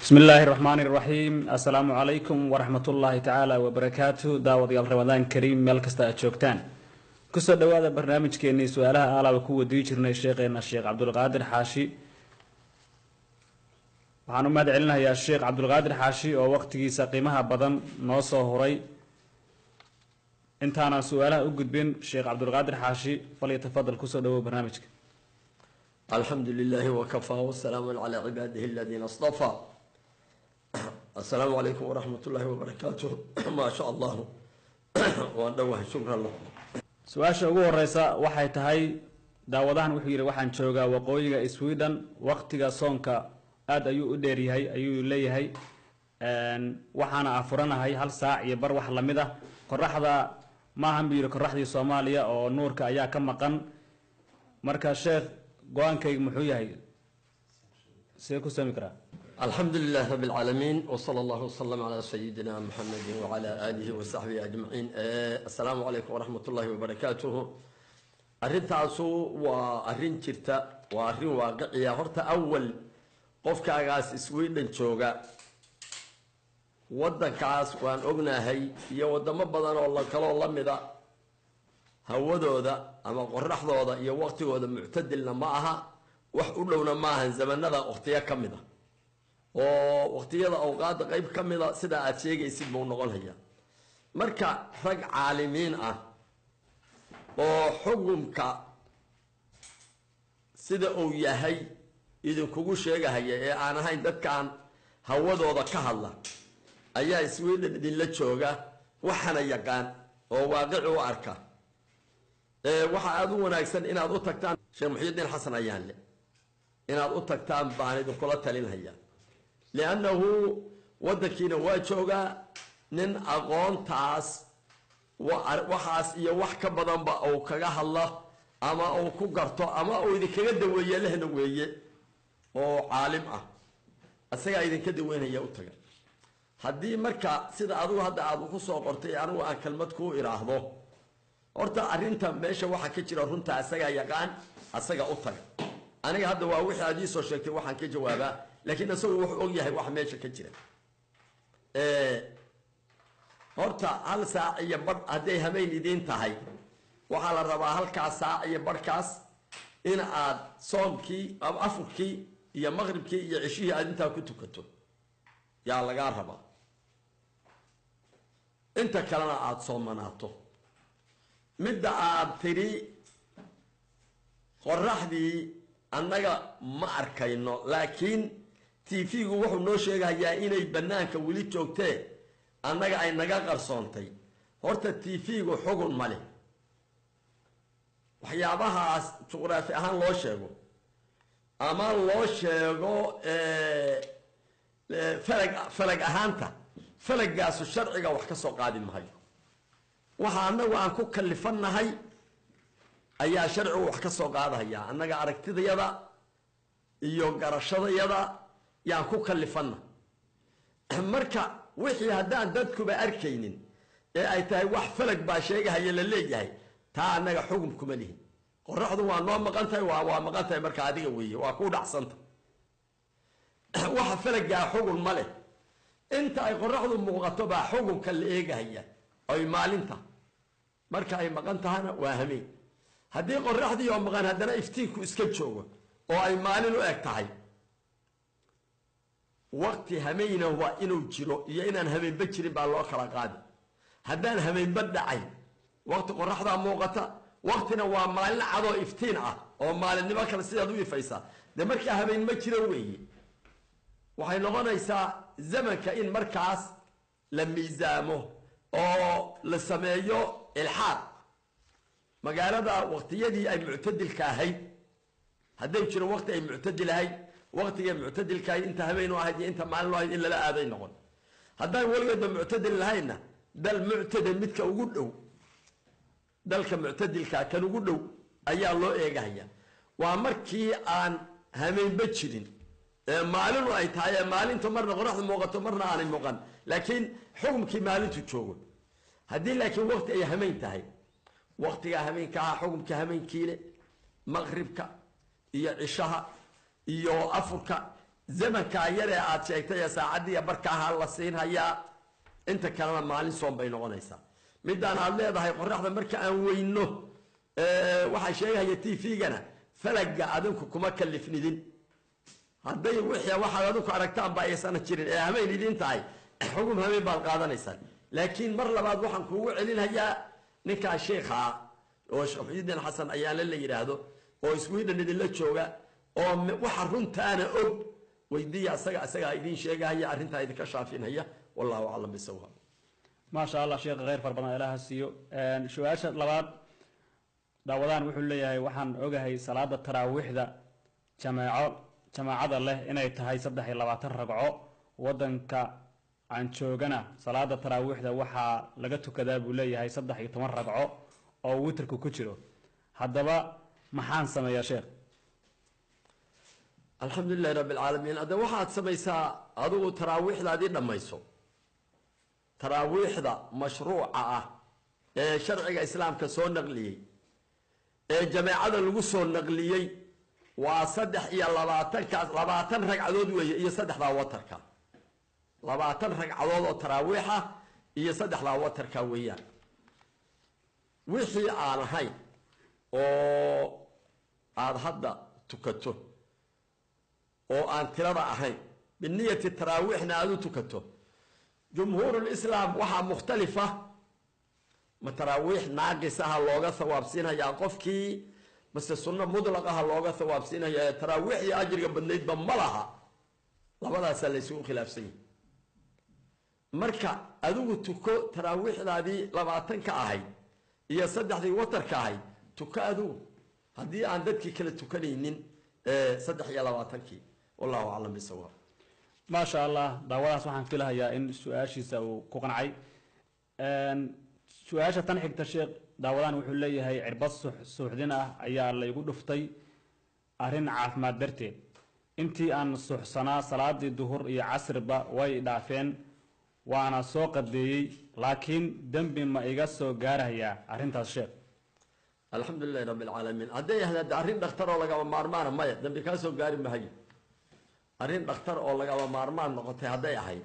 Bismi illaahi raxmaani raxiim. Assalaamu calaykum waraxmatullaahi tacaala wabarakaatu. Daawadayaal, Ramadaan kariim meel kasta aad joogtaan. Kusoo dhawaada barnaamijkeenii su-aalaha aalaaba ku wadiyi jirnay sheekheena Sheekh Cabdulqaadir Xaashi. Waxaan u mahad celinayaa Sheekh Cabdulqaadir Xaashi oo waqtigiisa qiimaha badan noo soo huray. Intaanaan su-aalaha u gudbin, Sheekh Cabdulqaadir Xaashi, falyatafadal, kusoo dhawow barnaamijka. Alxamdu lilahi wakafaa wasalaamu calaa cibaadihi aladiina astafaa. Assalaamu calaykum waraxmat ullaahi wabarakaatuh. Maa sha allahu, waan dhowahay, shukran lakum. Su-aasha ugu horeysa waxay tahay, daawadahan wuxuu yidhi: waxaan joogaa waqooyiga Sweden, waqtiga soonka aada ayuu u dheeryahay ayuu leeyahay, waxaana afuranahay 1 saac iyo bar wax lamid ah. Qoraxda maahan buu yidhi qoraxdii Soomaaliya oo nuurka ayaa ka maqan. Marka sheekh, go-aankayga muxuu yahay? See ku soomi karaa? Alxamdu lilahi rabi alcaalamiin, wsala allahu wasalam calaa sayidina muxamedi wacala aalihi wasaxbihi ajmaciin. Assalaamu calaykum waraxmat ullahi wabarakaatuhu. Arrintaasu waa arrin jirta, waa arrin waaqiciya. Horta awal, qofkaagaas Sweden jooga, waddankaas waan ognahay iyo wadamo badan oo la kaloo la mida, hawadooda ama qoraxdooda iyo waqtigooda muctadilna ma aha, wax u dhowna ma ahan. Zamanada waqtiyo ka mid a oo waqtiyada awqaadda qeyb ka mida sidaa aad sheegaysid buu noqon hayaa. Marka rag caalimiin ah oo xukumka sida uu yahay idinkugu sheegahaya ee aan ahayn dadkaan hawadooda ka hadla ayaa Sweden idinla jooga, waxana yaqaan oo waaqici u arka. Waxa aada u wanaagsan inaad u tagtaan Sheekh Muxyidiin Xasan Ayaanle. Inaad u tagtaan baan idinkula talinhaya, liannahu waddankiina waa joogaa, nin aqoontaas waxaas iyo wax ka badanba uu kaga hadlo ama uu ku garto ama uu idinkaga daweeye lehna weeye, oo caalim ah, isagaa idinka daweynaya. U taga. Haddii marka sida adigu hadda aad ku soo qortay anigu aan kelmad kuu idhaahdo, horta arrinta meesha waxa ka jira runta asagaa yaqaan, asaga u taga. Aniga hadda waa wixii aad ii soo sheegtay waxaan ka jawaabaa, laakiin isagu wuxuu og yahay waxa meesha ka jira. Horta 1 saac iyo badh hadday hameyn idiin tahay, waxaa la rabaa halkaas saac iyo badhkaas in aad soomkii ama afurkii iyo maqribkii iyo ceshihii aad intaa ku tukato yaa lagaa rabaa, inta kalena aada soomanaato. Midda aad tidhi qoraxdii annaga ma arkayno, laakiin TV-gu wuxuu noo sheegayaa inay bannaanka weli joogtee annaga ay naga qarsoontay, horta TV-gu xugun ma leh. Waxyaabahaas juqraafi ahaan loo sheego ama loo sheego falag, falag ahaanta, falagaasu sharciga wax ka soo qaadi mahayo. Waxa annagu aan ku kalifannahay ayaa sharcigu wax ka soo qaadahaya. Annaga aragtidayada iyo garashadayada yaan ku kalifanna. Marka wixii haddaan dadkuba arkaynin ee ay tahay wax falag baa sheegahaya la leeyahay, taa annaga xugum kuma lihin. Qoraxdu waa noo maqan tahay, waa maqan tahay. Marka adiga weeye waa ku dhacsanta. Waxa falagaa xugun ma leh. Inta ay qoraxdu muuqato baa xugunka la eegahaya, oy maalinta. Marka ay maqan tahana waa hameen. Haddii qoraxdii oo maqan haddana iftiinku iska joogo oo ay maalin u eg tahay, waqti hameyna waa inuu jiro iyo inaan hameenba jirin baa loo kala qaadi. Haddaan hameenba dhacay, waqti qoraxdaa muuqata, waqtina waa maalin cadoo iftiin ah oo maalinnimo kale sidaad u ifaysaa, dee markaa hameen ma jiro weeye. Waxay noqonaysaa zamanka in markaas la miisaamo oo la sameeyo ilxaaq magaalada waqtiyadii ay muctadilka ahayd. Hadday jiro waqti ay muctadil ahayd, waqtigay muctadilka ahayd inta habeen u ahayd iyo inta maalin u ahayd in lala aaday noqon. Haddaan weligeedba muctadil lahaynna, dal muctadil midka ugu dhow, dalka muctadilka kan ugu dhow ayaa loo eegahaya. Waa markii aan hameenba jirin ee maalinu ay tahay, ee maalintu marna qoraxdu muuqato, marna aanay muuqan, laakiin xukumkii maalintu joogo. Haddii laakiin waqti ay hameen tahay, waqtigaa hameenka ah xukumka hameenkiile, maqribka iyo cishaha iyo afurka Zamankaa yaree aad sheegtay ee saacaddiiya barkaaha la siinhayaa, inta kalena maalin soon bay noqonaysaa. Midaan aad leedahay qoraxda marka aan weyno, waxaa sheegahaya TV-gana falaga adinku kuma kalifnidin. Hadday wixii waxaad adinku aragtaan ba aysan jirin ee hameen idin tahay, xugum hameen baad qaadanaysaan. Laakiin mar labaad waxaan kuugu celinhayaa ninkaa sheikha ah oo Sheekh Muxyidiin Xasan Ayaale la yidhaahdo oo Sweden idinla jooga oo waxa runtaana og, weydiiya asaga, asagaa idiin sheegahaya, arrintaa idinka shaafinhaya. Wallahu aclam bisawaab. Maasha Allah, sheekha kheyr fara badan Ilaaha siiyo. Su-aasha labaad, daawadaan wuxuu leeyahay: waxaan ogahay salaada taraawiixda jameeco jamaacada leh inay tahay 23 ragco. Wadanka aan joogana salaada taraawiixda waxaa laga tukadaa, buu leeyahay, 13 ragco oo witrku ku jiro. Haddaba maxaan sameeyaa, sheekh? Alxamdu lilahi rabbi alcaalamiin. Hadda waxaad samaysaa, adigu taraawiixdaadii dhammayso. Taraawiixda mashruuca ah ee sharciga islaamka soo naqliyey ee jameecada lagu soo naqliyey waa 23-kaas, 20 ragcadood weeye iyo saddexdaa watarka. 20 ragcadood oo taraawiixa iyo saddexdaa watarka weeyaan. Wixii aan ahayn oo aada hadda tukato oo aan tirada ahayn, biniyati taraawiixna aada u tukato, jumhuurulislaam waxaa mukhtalifa ma taraawiix naaqisaha looga thawaabsiinayaa qofkii mase sunno mutlaqaha looga thawaabsiinaya? Taraawiixdii ajriga badnaydba ma laha. Labadaasaa la isugu khilaafsan yahi. Marka adigu tuko taraawiixdaadii 20-ka ahayd iyo saddexdii watarka ahayd, tuko adigu haddii aan dadkii kala tukanaynin 23-kii. Wallahu aclam bisawaab. Maasha Allah, daawadaas waxaan filahayaa in su-aashiisa uu ku qancay. Su-aasha tan xigta, sheekh, daawadaan wuxuu leeyahay: cirbad suuxdin ah ayaa laygu dhuftay arrin caafimaad darteed. Intii aan suuxsanaa salaadii duhur iyo casriba way dhaafeen, waana soo qadeeyey, laakiin dembi ma iga soo gaarayaa arrintaas, sheekh? Alxamdu lilahi rabbi alcaalamiin. Hadday ahdaade arrin dhakhtar oo lagama maarmaana, maya, dambi kaa soo gaari mahayo. Arrin dhakhtar oo lagama maarmaan noqotay hadday ahayd,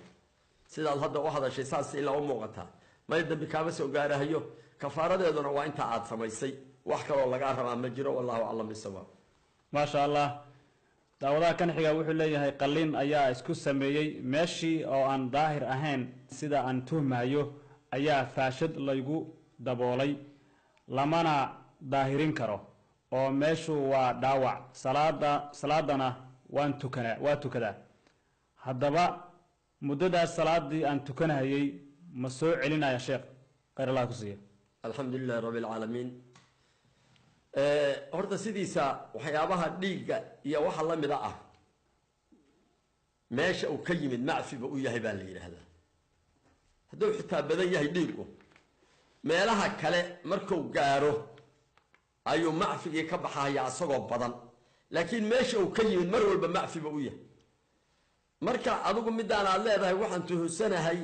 sidaad hadda u hadashay saas ilaa u muuqataa, maya, dambi kaama soo gaarahayo. Kafaaradeeduna waa inta aad samaysay, wax kaloo lagaa rabaa ma jiro. Wallahu aclam bisawaab. Maasha Allah. Daawadaha kan xiga wuxuu leeyahay: qalliin ayaa isku sameeyey, meeshii oo aan daahir ahayn sida aan tuhmayo ayaa faashad laygu daboolay, lamana daahirin karo oo meeshu waa dhaawac. Salaada salaadana waan tukanaa, waa tukadaa. Haddaba muddadaas salaadii aan tukanahayay ma soo celinaya, sheekh? Khayr Allah ku siiya. Alxamdu lilahi rabbi alcaalamiin. Horta sidiisa waxyaabaha dhiigga iyo waxa la mida ah, meesha uu ka yimid macfiba u yahay baa la yidhaahdaa. Hadduu xitaa badan yahay dhiiggu, meelaha kale markuu gaaro ayuu macfigii ka baxaya isagoo badan, laakiin meesha uu ka yimid mar walba macfiba u yahay. Marka adigu midaan aad leedahay waxaan tuhunsanahay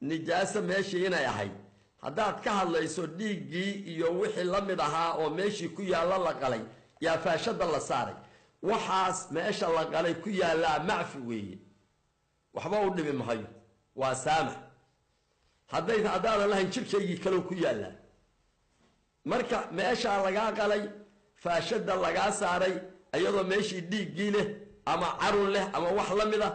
nijaaso meeshii inay ahayd, haddaad ka hadlayso dhiiggii iyo wixii la mid ahaa oo meeshii ku yaalla la qalay yaa faashada la saaray, waxaas meesha la qalay ku yaallaa macfi weeye, waxba u dhimi mahayo, waa saamax. Hadday haddaadan lahayn jirkaygii kaleo ku yaallaa, marka meeshaa lagaa qalay, faashada lagaa saaray, iyadoo meeshii dhiiggii leh ama carun leh ama wax la mid a,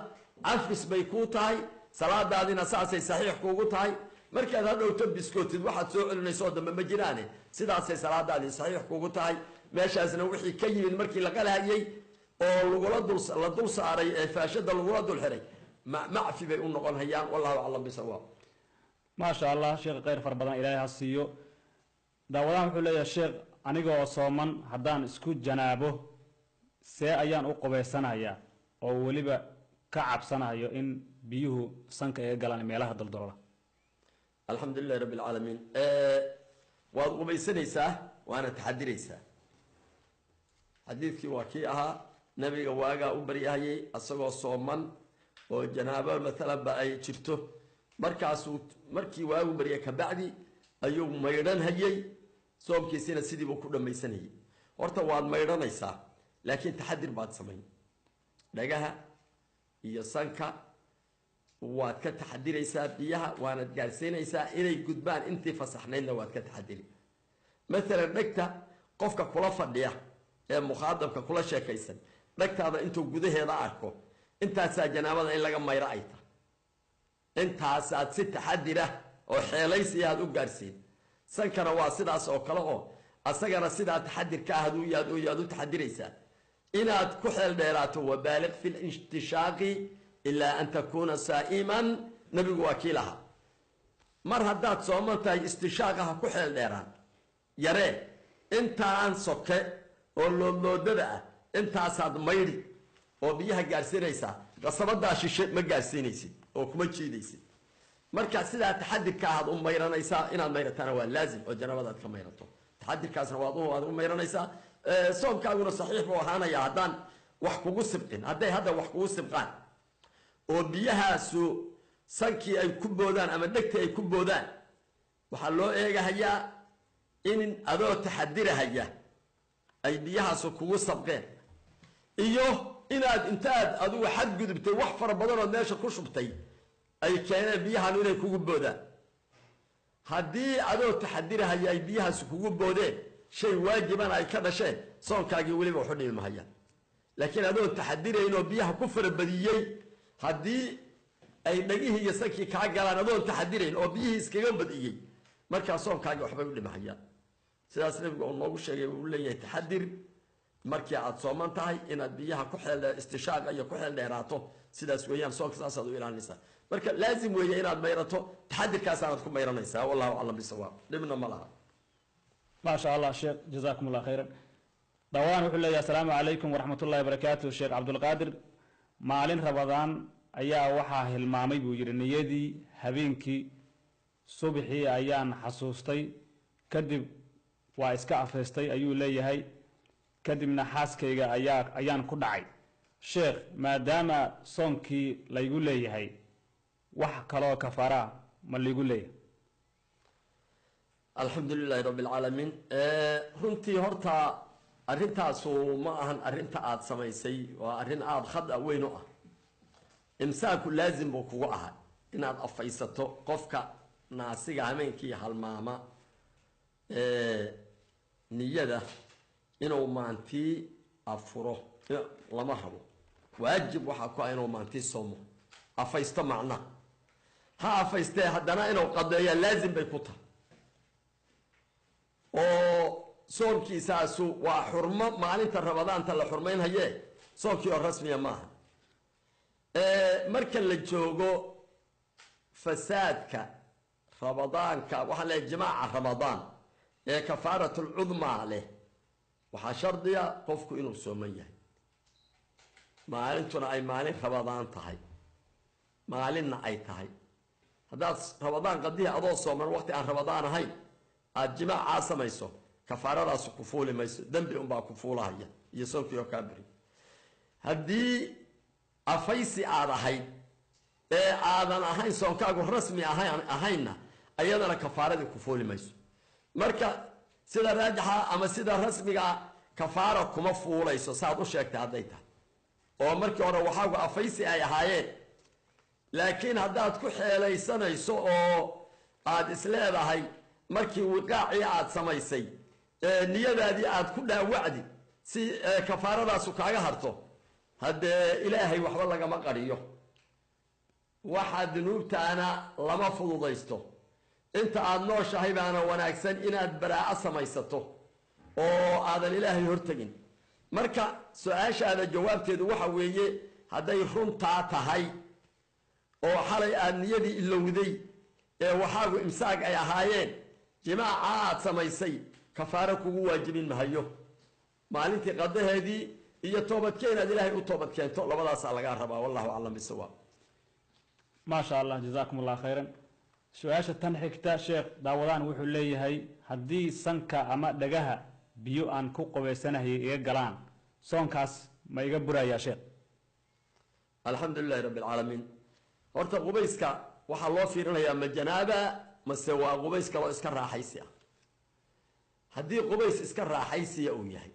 cafis bay kuu tahay, salaadaadina saasay saxiix kuugu tahay. Markaad hadhowto biskootid, waxaad soo celinayso oo dambe ma jiraane, sidaasay salaadaadii saxiix kuugu tahay. Meeshaasna wixii ka yimid markii la qalhayay oo lagula dul la dul saaray ee faashada lagula dul xiray, macfi bay u noqon hayaan. Wallahu aclam bisawaab. Maasha Allah, sheekh kheyr fara badan Ilaahay ha siiyo. Daawadahan wuxuu leeyahay: sheekh, anigoo sooman haddaan isku janaabo, see ayaan u qubaysanayaa oo weliba ka cabsanayo in biyuhu sanka iga galaan meelaha daldaloola? Alxamdu lilahi rabbi alcaalamiin. Waad qubaysanaysaa waana taxadiraysaa. Xadiidkii waa kii ahaa nabiga waagaa u baryahayay asagoo sooman oo janaabo maalan ba ay jirto. Markaasuu markii waagu barya kabacdi ayuu maydhanhayey, soomkiisina sidiibuu ku dhammaysanayay. Horta waad maydhanaysaa, laakiin taxadir baad samayn dhagaha. iyo sanka waad ka taxadiraysaa biyaha, waanad gaarsiinaysaa inay gudbaan intii fasaxnaydna waad ka taxadiri. Maalan dhegta qofka kula fadhiya ee mukhaadabka kula sheekaysan, dhegtaada intuu gudaheeda arko intaasaa janaabada in laga mayro ay tahay, intaasaad si taxadira oo xeelaysiya aad u gaarsiin. Sankana waa sidaas oo kale, oo asagana sidaa taxadirka ah yaad u taxadiraysaa inaad ku xeel dheeraato. Wabaaliq fi lintishaaqi ilaa an takuuna saa'iman, nabigu waa kii lahaa. Mar haddaad sooman tahay istishaaqa ha ku xeel dheeraan, yaree intaan soke oo loodloodada ah intaasaad maydhi oo biyaha gaarsiinaysaa, qasabadaa shishe ma gaarsiinaysid oo kuma jiidaysid. Marka sidaa taxadirka ahaad u mayranaysaa, inaad mayratana waa laazim oo janaabadaad ka mayrato, taxadirkaasna waad u mayranaysaa. Soomkaaguna saxiix buu ahaanaya haddaan wax kugu sibqin. Hadday hadda wax kugu sibqaan oo biyahaasu sankii ay ku boodaan ama dhegtii ay ku boodaan, waxaa loo eegahayaa in adoo taxadirahaya ay biyahaasu kugu sabqeen, iyo inaad intaad adigu xadgudubtay wax fara badanood meesha ku shubtay ay keeneen biyahan inay kugu boodaan. Haddii adoo taxadirahaya ay biyahaasu kugu boodeen, shay waajibana ay ka dhasheen, soonkaagii weliba waxu dhimi mahayaan. Laakiin adoon taxadirayn oo biyaha ku farabadiyey, haddii ay dhagihii iyo sankii kaa galaan adoon taxadirayn oo biyihii iskaga badiyey, markaa soonkaagii waxbay u dhimahayaan. Sidaas nabigu uu noogu sheegay, uu leeyahay taxadir markii aad sooman tahay inaad biyaha ku xeel istishaaqa iyo ku xeel dheeraato, sidaas weeyaan soonka saasaad u ilaalinaysaa. Marka laazim weeye inaad mayrato, taxadirkaasaanaad ku mayranaysaa. Wallahu aclam bisawaab, dhibna ma laha. Maasha Allah sheekh, jazaakum allah khayran. Dhawaan wuxuu leeyahay asalaamu calaykum waraxmatullahi wabarakaatu. Sheekh Cabdulqaadir, maalin Rabadaan ayaa waxaa hilmaamay buu yidhi niyadii habeenkii, subaxii ayaan xasuustay, kadib waa iska afhaystay ayuu leeyahay, kadibna xaaskayga ayaan ku dhacay. Sheekh, maadaama soonkii laygu leeyahay, wax kaloo kafaara ma laygu leeyahay? Alxamdu lilaahi rabbi alcaalamiin. Runtii horta arrintaasu ma ahan arrinta aada samaysay, waa arrin aada khada weyn u ah. Imsaaku laazim buu kugu ahaa inaad afaysato. Qofka naasiga hameenkii halmaama niyada inuu maantii afuro lama rabo, waajib waxaa ku ah inuu maantii soomo, afaysto. Macnaha ha afaystee, haddana inuu qadeeya laazim bay ku tahay, oo soomkiisaasu waa xurmo maalinta Ramadaanta la xurmaynhaye, soomkii oo rasmiya maaha. Marka la joogo fasaadka Ramadaanka, waxaa leeyahay jimaaca Ramadaan ee kafaaratulcudmaa leh, waxaa shardiya qofku inuu sooman yahay, maalintuna ay maalin Ramadaan tahay, maalinna ay tahay. Haddaad Ramadaan qadihi adoo sooman waqti aan Ramadaan ahayn aada jimaacaa samayso, kafaaradaasu ku fuuli mayso, dembi unbaa ku fuulahaya iyo soonkii oo kaa beri. Haddii afaysi aad ahayd ee aadan ahayn soonkaagu rasmi ahaynna, ayadana kafaaradii ku fuuli mayso. Marka sida raajixa ama sida rasmigaa kafaara kuma fuulayso saaad u sheegtay hadday tahay oo markii hore waxaagu afaysi ay ahaayeen. Laakiin haddaad ku xeelaysanayso oo aad isleedahay markii wiqaacii aad samaysay niyadaadii aad ku dhaawacdi si kafaaradaasu kaaga harto, haddee Ilaahay waxba lagama qariyo, waxa dunuubtaana lama fududaysto. Inta aad nooshahay baana wanaagsan inaad baraaco samaysato oo aadan Ilaahay hortegin. Marka su-aashaada jawaabteedu waxa weeye, hadday runtaa tahay oo xalay aad niyadii ilowday ee waxaagu imsaag ay ahaayeen, jimaaca aad samaysay kafaaro kugu waajibin mahayo. Maalintii qadaheedii iyo toobadkeen aad Ilaahay u toobad keento, labadaasaa lagaa rabaa. Wallahu aclam bisawaab. Maasha Allah, jazaakum allah khayran. Su-aasha tan xigta sheekh, daawadaan wuxuu leeyahay, haddii sanka ama dhagaha biyo aan ku qubaysanahayay iga galaan, soonkaas ma iga burayaa sheekh? Alxamdu lilahi rabbi alcaalamiin. Horta qubayska waxaa loo fiirinayaa ma janaaba mase waa qubays kaloo iska raaxaysi ah. Haddii qubays iska raaxaysiya uu yahay,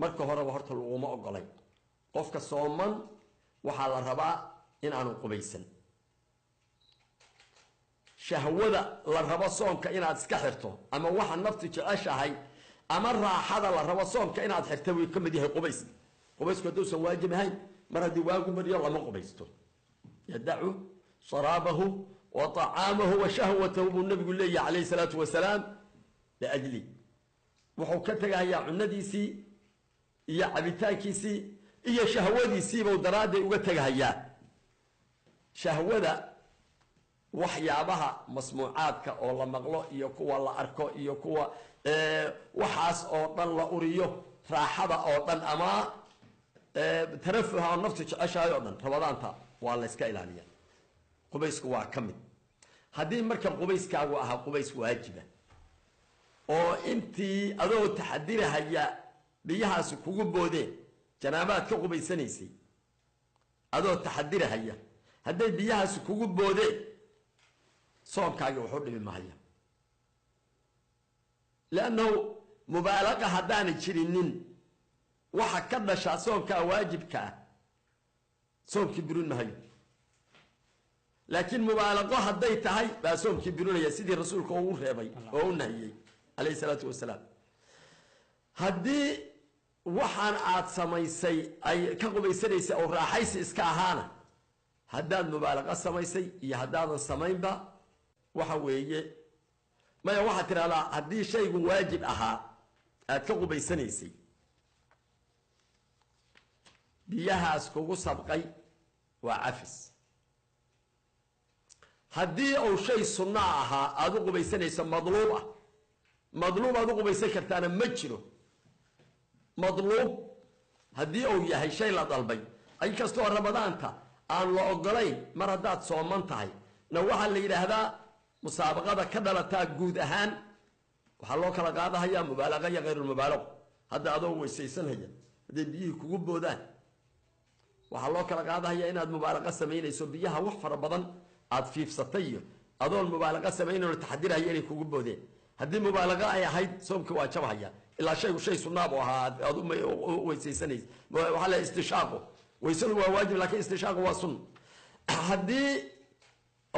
marka horeba horta laguma ogolay. Qofka sooman waxaa la rabaa Inaanu qubaysan. Shahwada la rabo soomka inaad iska xirto, ama waxa naftu jeceshahay, ama raaxada la rabo soomka inaad xirta, wuu ka mid yahay qubayska. Qubaysku hadduusan waajib ahayn, mar haddii waagu baryo lama qubaysto. Yadacu sharaabahu wa tacaamahu wa shahwatahu, buu nabigu leeyahay calayhi salaatu wasalaam, liajli. Wuxuu ka tegahayaa cunadiisii iyo cabitaankiisii iyo shahwadiisiibuu daraadday uga tegahayaa. Shahwada, waxyaabaha masmuucaadka oo la maqlo iyo kuwa la arko iyo kuwa waxaas oo dhan la uriyo, raaxada oo dhan ama tarafuha oo naftu jeceshahay oo dhan, Ramadaanta waa la yska ilaaliya. Qubaysku waa ka mid. Haddii marka qubayskaagu ahaa qubays waajiba oo intii adoo taxadirahaya biyahaasi kugu boodeen, janaabaad ka qubaysanaysay adoo taxadirahaya, hadday biyahaasi kugu boodeen, soomkaagi wuxuu dhimi mahaya, liannahu mubaalaqa haddaanay jirinin, waxa ka dhashaa soomkaa waajibka ah soomkii burin mahayo. Laakiin mubaalaqo hadday tahay baa soomkii burinaya, sidii rasuulka oo u reebay oo u nahiyey calayhi salaatu wasalaam. Haddii waxaan aad samaysay ay ka qubaysanaysay oo raaxaysi iska ahaana, haddaad mubaalaqo samaysay iyo haddaadan samaynba, waxa weeye, maya, waxaad tidhahdaa, haddii shaygu waajib ahaa aad ka qubaysanaysay, biyahaas kugu sabqay waa cafis. Haddii uu shay sunna ahaa aada u qubaysanayso, madluub ah, madluub aad u qubaysan kartaana ma jiro. Madluub haddii uu yahay, shay la dalbay, inkastoo Ramadaanta aan la ogolayn mar haddaad sooman tahay na, waxaa la yidhaahdaa musaabaqada ka dhalataa guud ahaan waxaa loo kala qaadahayaa mubaalaqa iyo khayrulmubaalaqo. Hadda adoo weysaysanhaya hadday biyihii kugu boodaan, waxaa loo kala qaadahaya inaad mubaalaqa samaynayso, biyaha wax fara badan aad fiifsatay, iyo adoon mubaalaqa samaynayn oo taxadirhaya inay kugu boodeen. Haddii mubaalaqa ay ahayd, soomkii waa jabhaya, ilaa shaygu shay sunnaab u ahaa aad u weysaysanaysa. Waxaa la istishaaqo, weysadu waa waajib, laakiin istishaaqu waa sunna. Haddii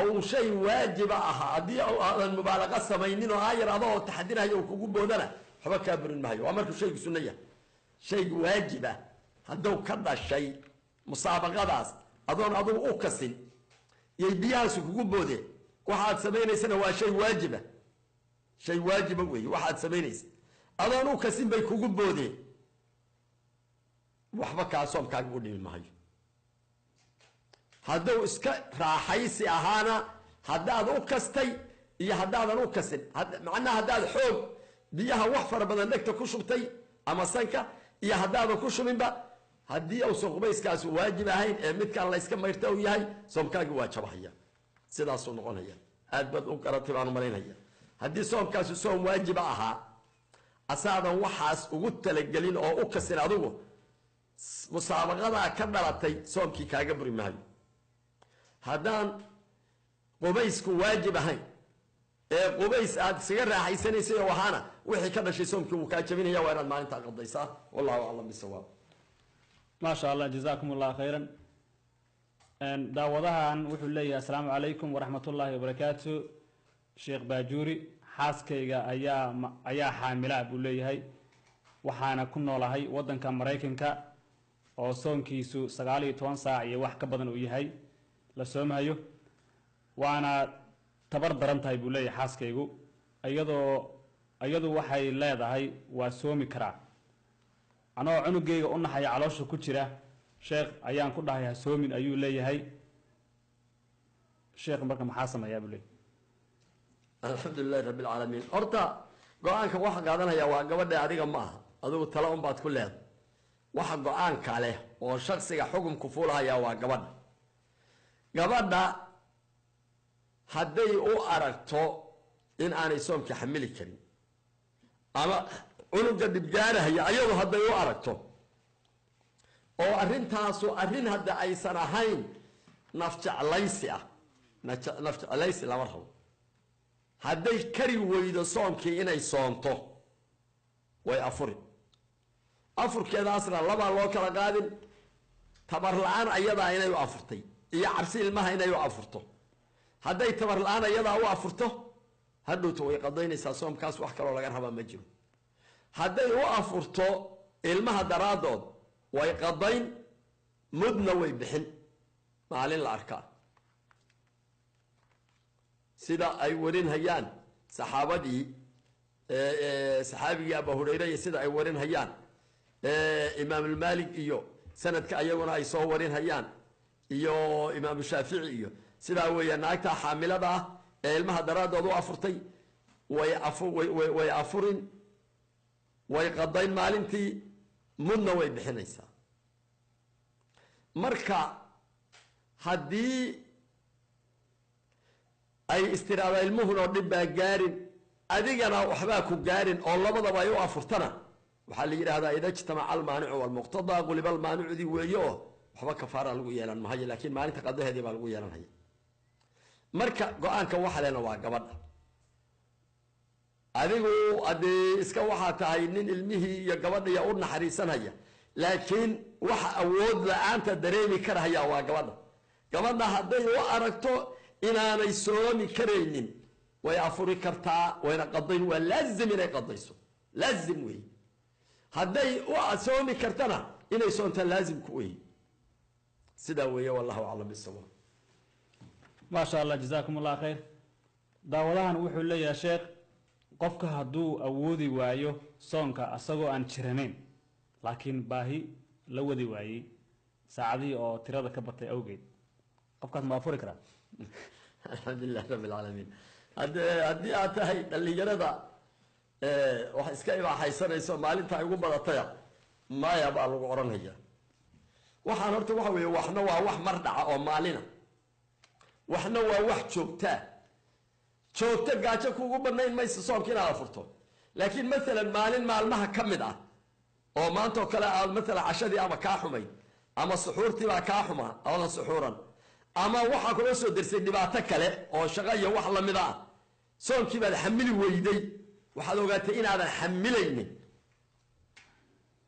uu shay waajiba ahaa, haddii aadan mubaalaqa samaynin oo aayar adoo taxadirhaya uu kugu boodana, waxba kaa burin mahayo. Waa markuu shaygu sunna yahay. Shaygu waajiba hadduu ka dhashay musaabaqadaas, adoon adugu u kasin yay biyahaasi kugu boodeen, waxaad samaynaysana waa shay waajiba, shay waajiba weeye waxaad samaynaysa, adoon u kasin bay kugu boodeen, waxba kaa soomkaaga u dhimi mahayo. Hadduu iska raaxaysi ahaana, haddaad u kastay iyo haddaadan u kasin, macnaha haddaad xoog biyaha wax fara badan dhegta ku shubtay ama sanka iyo haddaadan ku shubinba, haddii uusan qubayskaasi waajib ahayn ee midkaan la yska mayrta uu yahay, soomkaagii waa jabhaya. Sidaasuu noqonaya. Aad baad u garatay baan u malaynaya. Haddii soomkaasi soom waajiba ahaa, asaadan waxaas ugu talagelin oo u kasin adigu, musaabaqadaa ka dhalatay soomkii kaaga buri maayo. Haddaan qubaysku waajib ahayn ee qubays aad iskaga raaxaysanaysay oo ahaana, wixii ka dhashay soomkii wuu kaa jabinaya, waa inaad maalintaa qadaysaa. Wallahu aclam bisawaab. Maasha Allah, jazaakum allah khayran. Daawadahan wuxuu leeyahay: "Asalaamu calaykum waraxmat ullaahi wabarakaatu, Sheekh Baajuuri. Xaaskayga ayaa xaamila," buu leeyahay, "waxaana ku noolahay waddanka Maraykanka oo soonkiisu 19 saac iyo wax ka badan uu yahay la soomahayo. Waana tabar daran tahay," buu leeyahay, "xaaskaygu. Iyadu waxay leedahay waa soomi karaa. Anoo cunugayga u naxaya caloosha ku jira, sheekh, ayaan ku dhahay ha soomin," ayuu leeyahay. "Sheekh, marka maxaa sameeyaa?" buu leeyahay. Alxamdu lilahi rabbi alcaalamiin. Horta go-aanka waxa qaadanaya waa gabadha, adiga ma aha. Adigu tala un baad ku leedahay. Waxa go-aanka leh oo shaksiga xukumku fuulahaya waa gabadha. Gabadha hadday u aragto in aanay soomka xamili karin ama cunuga dhibgaarahaya, ayadu hadday u aragto oo arrintaasu arrin hadda aysan ahayn nafjeclaysi ah, nafjeclaysi lama rabo, hadday kari weydo soomkii inay soonto, way afuri. Afurkeedaasna labaa loo kala qaadin: tabar la-aan ayadaa inay u afurtay Iyo cabsi ilmaha inay u afurto. Hadday tabar la-aan iyadaa u afurto, hadhowta way qadaynaysaa soomkaas, wax kaloo laga rabaa ma jiro. Hadday u afurto ilmaha daraaddood, way qadayn, mudna way bixin maalin la arkaa, sida ay warinhayaan saxaabadii, saxaabigii Abu Hurayre, iyo sida ay warinhayaan Imaamulmaalik iyo sanadka ayaguna ay soo warinhayaan iyo Imaamu Shaafici iyo sidaa weeya. Naagta xaamilada ah ee ilmaha daraaddood u afurtay way afurin, way qadayn maalintii, mudna way bixinaysaa. Marka haddii ay istiraada ilmuhunoo dhib baa gaarin, adigana waxbaa ku gaarin, oo labadaba ay u afurtana, waxaa la yidhahdaa ida ijtamaca almaanicu walmuqtadaa quliba almaanicudii weeye, oo waxba kafaara lagu yeelan mahayo, laakiin maalinta qadaheedii baa lagu yeelanhaya. Marka go-aanka waxa lena waa gabadha. Adigu haddee iska waxaa tahay nin ilmihii iyo gabadhiya u naxariisanhaya, laakiin waxa awood la-aanta dareemi karahaya waa gabadha. Gabadha hadday u aragto inaanay soomi karaynin, way afuri kartaa, wayna qadayn. Waa laazim inay qadayso, laazim wey. Hadday u soomi kartana, inay soontaa laazimku wey. Sidaa weeye, wallahu aclam bisawaab. Maasha Allah, jazaakum Allah khayr. Daawadahan wuxuu leeyahay: sheekh, qofka hadduu awoodi waayo soonka asagoo aan jiranayn, laakiin baahi la wadi waayey saacadihii oo tirada ka batay awgeed, qofkaas ma afuri karaa? Alxamdulilah rabbi alcaalamiin. Haddii aad tahay dhallinyarada wax iska ibaaxaysanayso, maalinta ay ugu badataya, maya baa lagu odhanaya. Waxaan horta waxa weeye, waxna waa wax mar dhaca oo maalina, waxna waa wax joogtaa. Joogto gaajo kuugu banayn mayso soomka inaad afurto, laakiin maalan maalin maalmaha ka mid ah oo maantao kale aad maalan cashadii ama kaa xumayd ama suxuurtiibaa kaa xumaa oodan suxuuran, ama waxaa kula soo dersay dhibaato kale oo shaqo iyo wax lamida ah, soomkii baad xamili weyday. Waxaad ogaatay inaadan xamilaynin,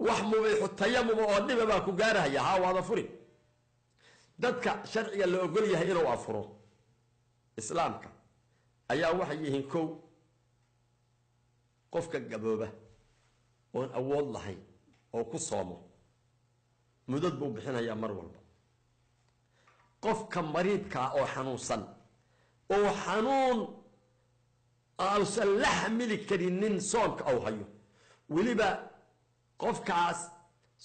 wax mubiixu tayamuma oo dhiba baa ku gaarahaya, haa, waad afuri. Dadka sharciga la ogol yahay inuu afuro islaamka ayaa waxay yihiin: kow, qofka gabooba oon awood lahayn oo ku soomo, mudad buu bixinayaa mar walba. Qofka mariidkaa oo xanuunsan, oo xanuun ausan la xamili karinin soomka au hayo, weliba qofkaas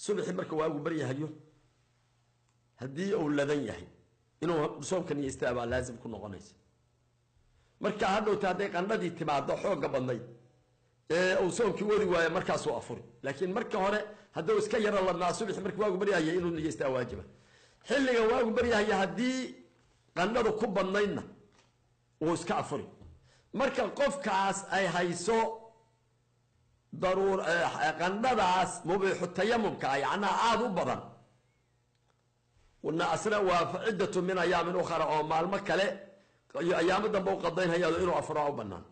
subaxii marka waagu baryahayo haddii uu ladan yahay, inuu soomka niyeystaa baa laazim ku noqonaysa. Marka hadhowta hadday qandhadii timaado xoogga badnayd ee uu soomkii wadi waayo, markaasuu afuri. Laakiin marka hore hadduu iska yaro ladnaa, subaxi marka waagu baryahaya inuu niyeystaa waajiba. Xilliga waagu baryahaya haddii qandhadu ku badnaydna, wuu iska afuri. Marka qofkaas ay hayso daruur qandhadaas mubiixu tayamumka, yacnaa aada u badan na, asna waa ciddatu min ayaamin ukhra, oo maalmo kale iyo ayaamo dambe u qadaynhayaado inuu afuraa u banaan.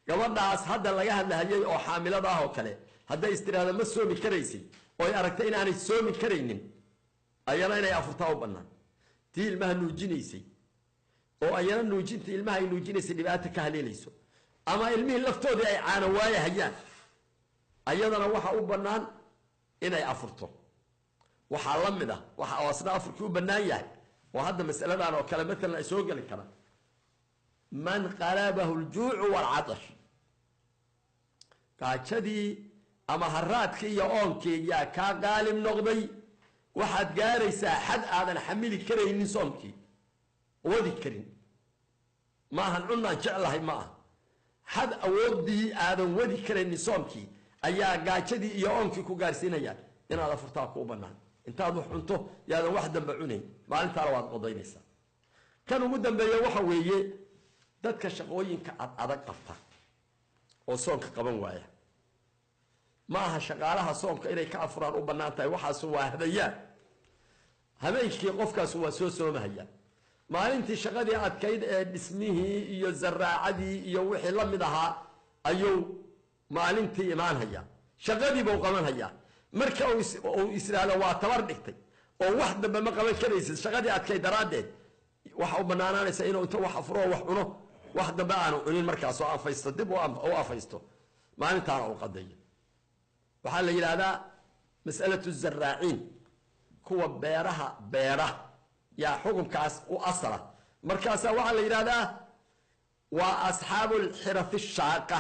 Gabadhaas hadda laga hadlahayay oo xaamilada ah oo kale, hadday istiraada ma soomi karaysid, oy aragtay inaanay soomi karaynin, ayana inay afurtaa u banaan. Tii ilmaha nuujinaysay oo ayana nuujinta ilmaha ay nuujinaysay dhibaato ka haleelayso, ama ilmihii laftoodii ay caano waayahayaan, ayadana waxa u bannaan inay afurto. Waxaa la mid ah waxa oo asna afurkii u bannaan yahay oo hadda masaladan oo kale maalan ay soo geli karaan: man qalabahu ljuucu waalcatash, gaajadii ama haraadkii iyo oonkii yaa kaa qaalib noqday, waxaad gaaraysaa xad aadan xamili karaynin, soomkii wadi karin. Maahan cunaan jeclahay, ma aha. Xad awooddii aadan wadi karaynin soomkii ayaa gaajadii iyo oonkii ku gaarsiinayaan, inaad afurtaa kuu bannaan. Intaad wax cunto yaadan wax dambe cunayn, maalintaana waad qodaynaysaa. Kan ugu dambeeya waxa weeye dadka shaqooyinka ad adag qabta oo soonka qaban waaya. Ma aha shaqaalaha soonka inay ka afuraan u bannaan tahay, waxaasu waa habayaan. Habeenkii qofkaas waa soo soomahaya, maalintii shaqadii adkayd ee dhismihii iyo zaraacadii iyo wixii la mid ahaa ayuu maalintii imaanhaya, shaqadiibuu qabanhayaa. Marka uu israado waa tabar dhigtay Oo wax dambe ma qaban karaysid shaqadii adkay daraaddeed. Waxa u banaanaanaysa inuu inta wax afuro oo wax cuno, wax dambe aanu cunin markaas, oo afaysto, dib u afaysto, maalintaana uu qadeeyo. Waxaa la yidhaahdaa mas'alatu zaraaciin, kuwa beeraha beera yaa xukunkaas u asala. Markaasaa waxaa la yidhahdaa waa asxaabu lxirafi shaaqa,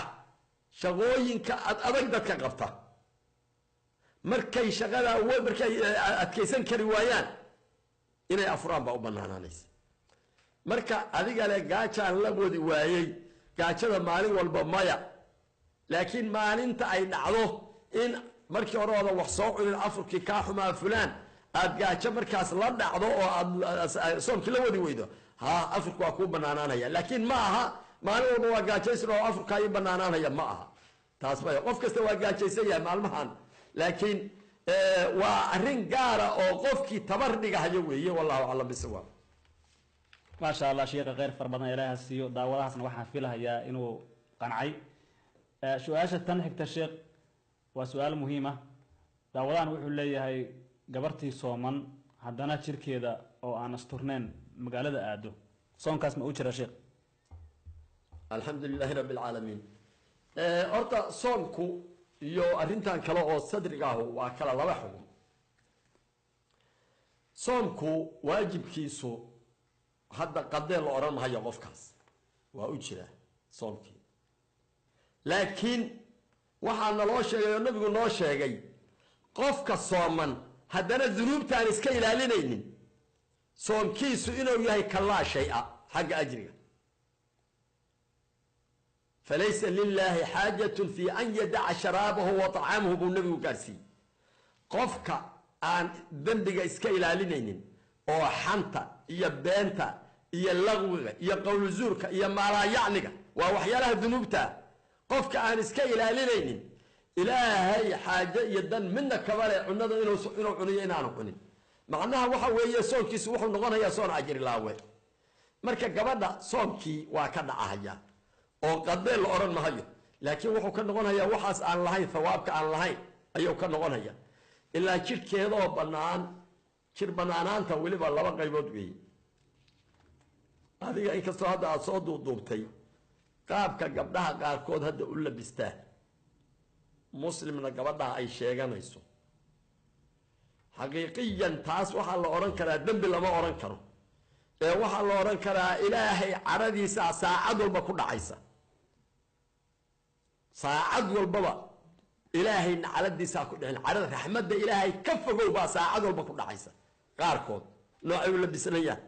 shaqooyinka ad adag dadka qabta. Markay shaqada markay adkaysan kari waayaan, inay afuraan baa u banaanaanaysa. Marka adigale gaajaan la wadi waayey, gaajada maalin walba maya, laakiin maalinta ay dhacdo in markii hore oodan wax soo cunin, afurkii kaa xumaa fulaan, aad gaajo markaas la dhacdo oo aad soomkii la wadi weydo, ha, afurku waa kuu banaanaanaya. Laakiin ma aha maalin walba waa gaajaysan oo afurkaa ii banaanaanaya, ma aha taas maya. Qof kasta waa gaajaysan yahay maalmahan, laakiin waa arrin gaara oo qofkii tabar dhigahayo weeye. Wallahu aclam bisawaab. Maasha Allah, sheekha kheyr fara badan Ilaaha siiyo. Daawadahaasna waxaan filahayaa inuu qancay. Su-aasha tan xigta, sheekh, waa su-aal muhiim ah. Daawadahan wuxuu leeyahay: gabartii sooman haddana jirkeeda oo aan asturneyn magaalada aado, soonkaas ma u jira, sheekh? Alxamdu lilahi rabbi alcaalamiin. Horta soomku iyo arrintan kale oo sadrigaahu waa kala laba xukun. Soomku waajibkiisu hadda qadee la odhan mahayo, qofkaas waa u jiraa soomkii, laakiin waxaa naloo sheegay oo nabigu noo sheegay qofka sooman haddana dunuubtaan iska ilaalinaynin, soomkiisu inuu yahay kalaa shay-a xagga ajriga. Falaysa lilaahi xaajatun fi an yadaca sharaabahu wa طacaamahu buu nabigu gaarsiiyey. Qofka aan dembiga iska ilaalinaynin oo xanta iyo beenta iyo laqwiga iyo qowluzuurka iyo maalaayacniga, waa waxyaalaha dunuubta, qofka aan iska ilaalinaynin, Ilaahay xaaje iyo dan midna kabale cunada inuu cuniyo inaanu cunin. Macnaha waxa weeye soonkiisu wuxuu noqonayaa soon ajrilaawe. Marka gabadha soomkii waa ka dhacahaya oo qadee la odhan mahayo, laakiin wuxuu ka noqonayaa waxaas aan lahayn, thawaabka aan lahayn ayuu ka noqonaya, ilaa jirkeedoo bannaan. Jir bannaanaanta weliba laba qaybood weeye. Adiga inkastoo hadda aada soo duuduubtay qaabka gabdhaha qaarkood hadda u labistaa, muslimna gabadhaha ay sheeganayso, xaqiiqiyan taas waxaa la odhan karaa dembi lama odhan karo, ee waxaa la odhan karaa Ilaahay cadhadiisa saacad walba ku dhacaysa. Saacad walbaba Ilaahay nacaladiisaa ku dhicin, cadhada raxmadda Ilaahay ka fogow baa saacad walba ku dhacaysa. Qaarkood noocay u labisanayaan,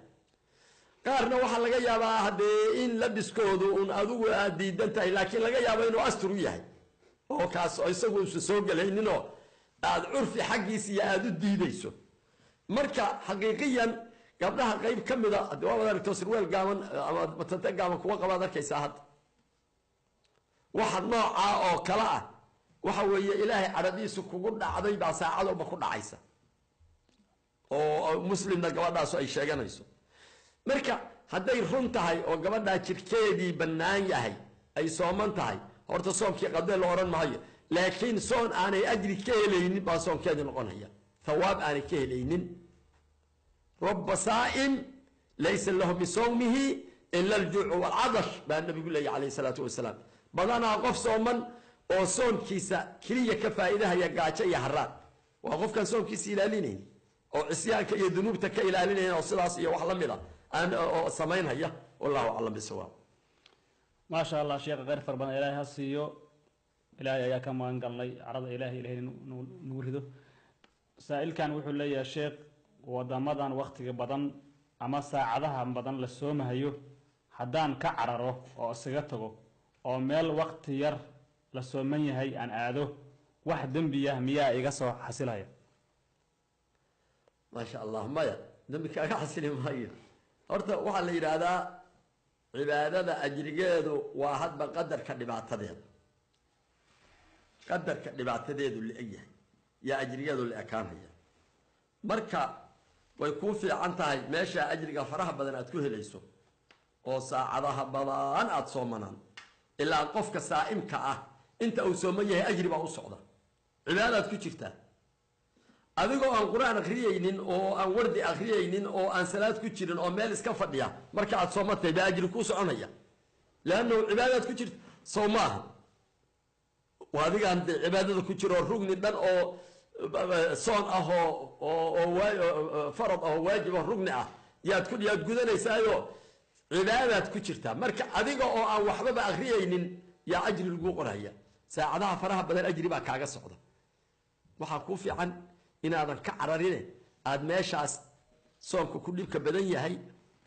qaarna waxaa laga yaabaa haddee in labiskoodu un adigu aad diidan tahay, laakiin laga yaabo inuu astur u yahay oo kaas isagu usan soo gelayninoo aad curfi xaggiis iyo aada u diidayso. Marka xaqiiqiyan gabdhaha qayb ka mida haddi waa wad aragto, sirweel gaaban ama batate gaaban kuwa qabaad arkaysaa. Hadda waxa noocaa oo kale ah waxa weeye Ilaahay cadhadiisu kugu dhacday baa saacad walba ku dhacaysa, oo muslimna gabadhaasu ay sheeganayso. Marka hadday run tahay oo gabadhaa jirkeedii bannaan yahay, ay sooman tahay, horta soomkii qadee la odhan maayo, laakiin soon aanay ajri ka helaynin baa soonkeedii noqonaya, thawaab aanay ka helaynin. Raba saa'im laysa lahu min sawmihi ila aljuucu waalcadash baa nabigu leeyahy calayhi salaatu wasalaam. Badanaa qof sooman oo soonkiisa keliya ka faa'iidahaya gaajo iyo haraad waa qofkaan soonkiisa ilaalinaynin oo cisyaanka iyo dunuubta ka ilaalinaynin oo sidaas iyo wax la mid a aan oo samaynhaya. Wallahu aclam bisawaab. Maasha Allah, sheekha kheyr fara badan Ilaahay ha siiyo. Ilaahay ayaa ka magan galnay carada Ilahay, Ilahay nagu rido. Saa-ilkan wuxuu leeyahay: sheekh, wadamadan waktiga badan ama saacadaha badan la soomahayo, haddaan ka cararo oo isaga tago oo meel wakti yar la sooman yahay aan aado, wax dembiya miyaa iga soo xasilaya? Maasha Allah, maya, dembi kaaga xasili maayo. Horta waxaa la yidhaahdaa cibaadada ajrigeedu waa hadba qadarka dhibaatadeeda, qadarka dhibaatadeedu la eg yahay yaa ajrigeedu la ekaanaya. Marka way kuu fiican tahay meesha ajriga faraha badan aad ku helayso oo saacadaha badan aada soomanaan, ilaa qofka saa'imka ah inta uu sooman yahay ajri baa u socda, cibaadaad ku jirtaa. Adigoo aan qur-aan akhriyeynin oo aan wardi akhriyeynin oo aan salaad ku jirin oo meel iska fadhiya, marka aad sooman tahay baa ajri kuu soconaya, leannahu cibaadaad ku jirta, sow maaha? Waa adigaan dee cibaadada ku jiro, rugni dhan oo soon ah oo farad ah oo waajib oo rugni ah yaad gudanaysaayo, cibaadaad ku jirtaa. Marka adiga oo aan waxbaba akhriyeynin yaa ajri laguu qoraya. Saacadaha faraha badan ajri baa kaaga socda. Waxaa kuu fiican inaadan ka cararine, aad meeshaas soomka ku dhibka badan yahay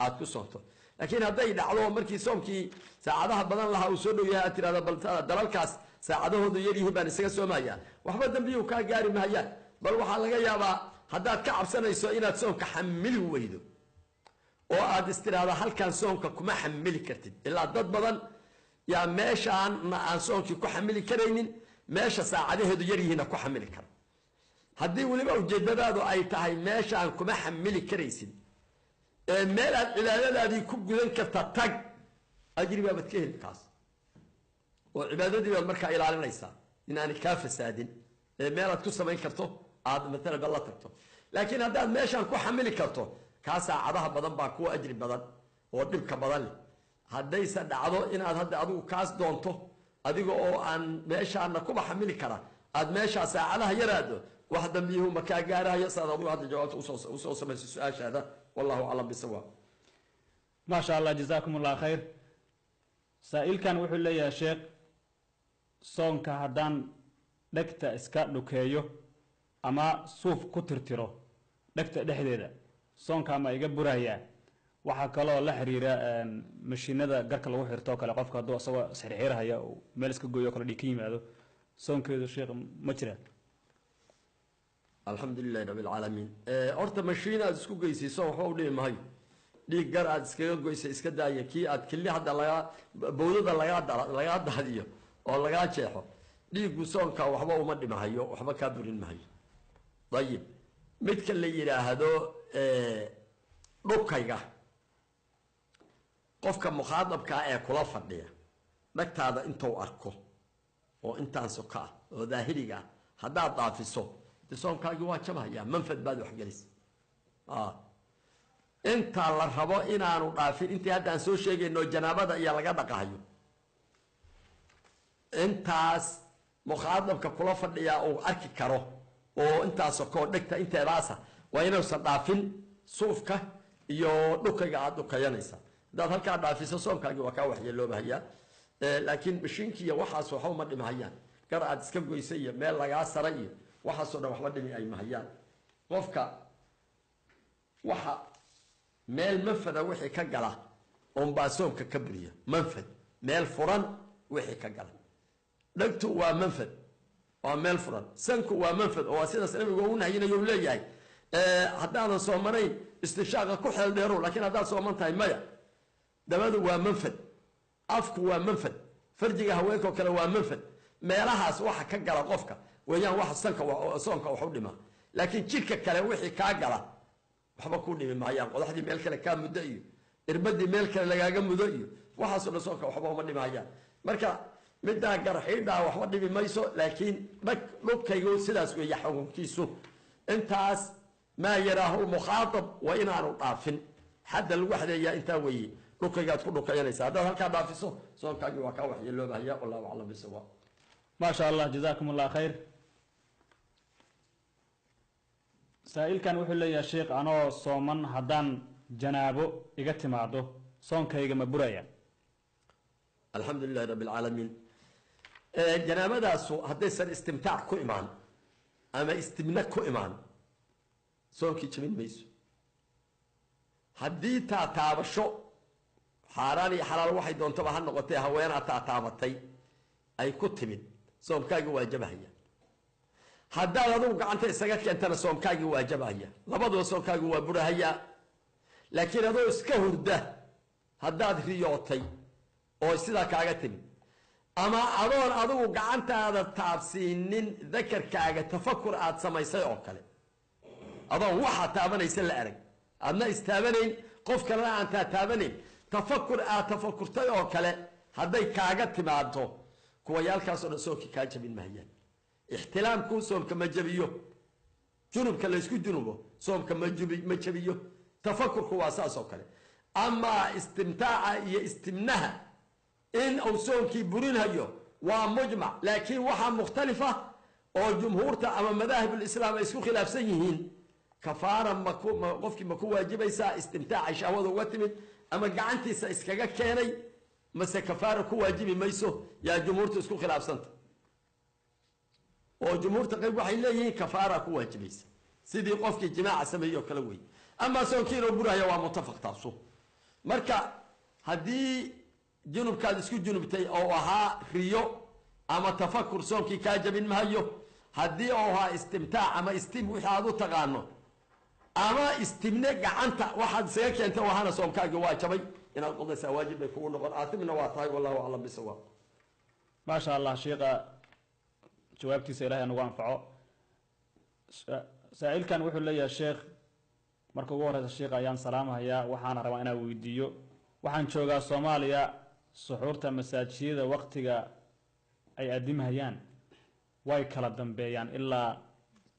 aad ku soomto. Laakiin hadday dhacdo markii soomkii saacadaha badan lahaa uu soo dhow yahay aad tirahda, bal dalalkaas saacadahoodu yaryihiin baan isaga soomaya, waxba dambiyuu kaa gaari mahayaan. Bal waxaa laga yaabaa haddaad ka cabsanayso inaad soomka xamili weydo oo aad istiraahda halkan soomka kuma xamili kartid, ilaa dad badan yaa meeshaana aan soomkii ku xamili karaynin, meesha saacadaheedu yaryihiinna ku xamili kara. Haddii weliba ujeedadaadu ay tahay meeshaan kuma xamili karaysid ee meel aad cibaadadaadii ku gudan karta tag, ajri baabaad ka heli kaas, oo cibaadadii baad markaa ilaalinaysaa inaanay kaa fasaadin ee meelaad ku samayn karto aad maalan ba la tagto. Laakiin haddaad meeshaan ku xamili karto, kaa saacadaha badan baa kuwa ajri badan oo dhibka badan leh. Haddayse dhacdo inaad hadda adigu kaas doonto, adiga oo aan meeshaana kuba xamili kara aad meeshaa saacadaha yaraado, wax dambiyuhu ma kaa gaarahayo. Saad adigu hadda jawaabta usoo samayso su-aashaada. Wallahu aclam bisawaab. Maasha Allah, jazaakum Allah khayr. Saa-iilkan wuxuu leeyahay, sheekh, soonka haddaan dhegta iska dhukeeyo ama suuf ku tirtiro dhegta dhexdeeda, soonka ma iga burayaa? Waxaa kaloo la xiriira mashiinada garka lagu xirto oo kale, qofka hadduu isagoo isxirxirhaya uu meel iska goyo o kale dhiig ka yimaado, soonkeedu sheekh ma jira? Alxamdu lilahi rabi alcaalamiin. Horta mashiin aad isku geysiiso waxba u dhimi mahayo. Dhiig gar aad iskaga goysa iska daaya, kii aad kili hadda lagaa bawdada lagaa daadiyo oo lagaa jeexo, dhiiggu soonka waxba uma dhimahayo, waxba kaa burin mahayo. Ayib, midka la yidhaahdo dhukayga, qofka mukhaadabkaa ee kula fadhiya dhagtaada intuu arko oo intaan soka ah oo daahiriga ah haddaad dhaafiso, de soomkaagii waa jabhayaa, manfad baad waxgelisa. Intaa la rabo inaanu dhaafin, intii hadda aan soo sheegayno janaabada iyo laga dhaqahayo, intaas mukhaadabka kula fadhiyaa uu arki karo oo intaas sokoo dhegta inteedaasa waa inuusan dhaafin suufka iyo dhukayga aada dhukayanaysa. Haddaad halkaa dhaafiso, soomkaagii waa kaa waxyeeloobahayaa. Laakiin mashiinki iyo waxaas waxba uma dhimahayaan. Gar aad iska goysay iyo meel lagaa saray iyo waxaasoo dhan waxba dhimi ay mahayaan. Qofka waxa meel manfada wixii ka gala unbaa soomka ka buriya. Manfad, meel furan wixii ka gala. Dhegtu waa manfad, waa meel furan. Sanku waa manfad, oo waa sidaas nabigu u nahyinayo u leeyahay, haddaadan soomanayn istinshaaqa ku xeel dheerow, laakiin haddaad sooman tahay maya. Dabadu waa manfad, afku waa manfad, farjiga haweenkao kale waa manfad. Meelahaas waxa ka gala qofka weeyaan waxa sanka soonka wax u dhima. Laakiin jidhka kale wixii kaa gala waxba ku dhimi maayaan. Qodaxdii meel kale kaa muddo iyo irbadii meel kale lagaaga mudo iyo waxaasoo dhan soonka waxba uma dhimahayaan. Marka middaa garxiidhaa waxba dhimi mayso, laakiin dhag dhubkaygu sidaas weeye xukunkiisu. Intaas maa yaraahu lmukhaatab waa inaanu dhaafin. Xadda lagu xadeeyaa intaa weeye, dhukaygaad ku dhukayanaysa. Haddaad halkaa dhaafiso, soonkaagii waa kaa waxyeeloobahaya. Wallahu aclam bisawaab. Maasha Allah, jazaakum Allah khayr. Saa-iilkan wuxuu leeyahay, sheekh, anoo sooman haddaan janaabo iga timaado, soonkayga ma buraya? Alxamdu lilahi rabbi alcaalamiin. Janaabadaasu haddaysan istimtaac ku imaan ama istimna ku imaan, soonkii jebin mayso. Haddii taataabasho xaaraan iyo xalaal waxay doontaba ha noqotee haweenaa taataabatay ay ku timid, soomkaagii waa jabahaya. Haddaad adigu gacanta isaga keentana, soomkaagii waa jabahaya. Labaduba soomkaagii waa burahayaa. Laakiin adoo iska hurda haddaad riyootay oo sidaa kaaga timid, ama adoon adigu gacantaada taabsiinin dakarkaaga, tafakur aad samaysay oo kale, adoon waxaa taabanaysa la arag, aadna istaabanayn, qof kalena aan taataabanayn, tafakur aad tafakurtay oo kale hadday kaaga timaado, kuwayaalkaasoo dhan soomkii kaa jabin mahayaan. Ixtilaamku soomka ma jabiyo. Junubka laysku junubo soomka ma jabiyo. Tafakurku waa saas oo kale. Amaa istimtaaca iyo istimnaha in uu soomkii burinhayo waa mujmac, laakiin waxaa mukhtalifa oo jumhuurta ama madaahibulislaam ay isku khilaafsan yihiin kafaara qofkii ma ku waajibaysaa istimtaacay shahwada uga timid ama gacantiisa iskaga keenay, mase kafaara ku waajibi mayso? Yaa jumhuurta isku khilaafsanta oo jumhuurta qayb waxay leeyihiin kafaara ku waajibaysa sidii qofkii jimaaca sameeyey oo kale wey. Amaa soonkii inuu burahaya waa mutafaq taasu. Marka haddii junubkaad isku junubtay oo ahaa riyo ama tafakur, soonkii kaa jabin mahayo. Haddii oo ahaa istimtaac ama istim wixii aad u taqaano ama istimne gacanta waxaad isaga keentay oo ahaana, soomkaagii waa jabay, inaad qodaysaa waajib bay kugu noqon, aatimna waa tahay. Wallahu aclam bisawaab. Maasha Allah, shiiqa jawaabtiisa ilahay anugu anfaco. Saa-iilkan wuxuu leeyahay, sheekh, marka ugu horeysa shiiqa ayaan salaamahayaa, waxaana rabaa inaan weydiiyo, waxaan joogaa Soomaaliya, suxuurta masaajiyada waqtiga ay addimhayaan way kala dambeeyaan ilaa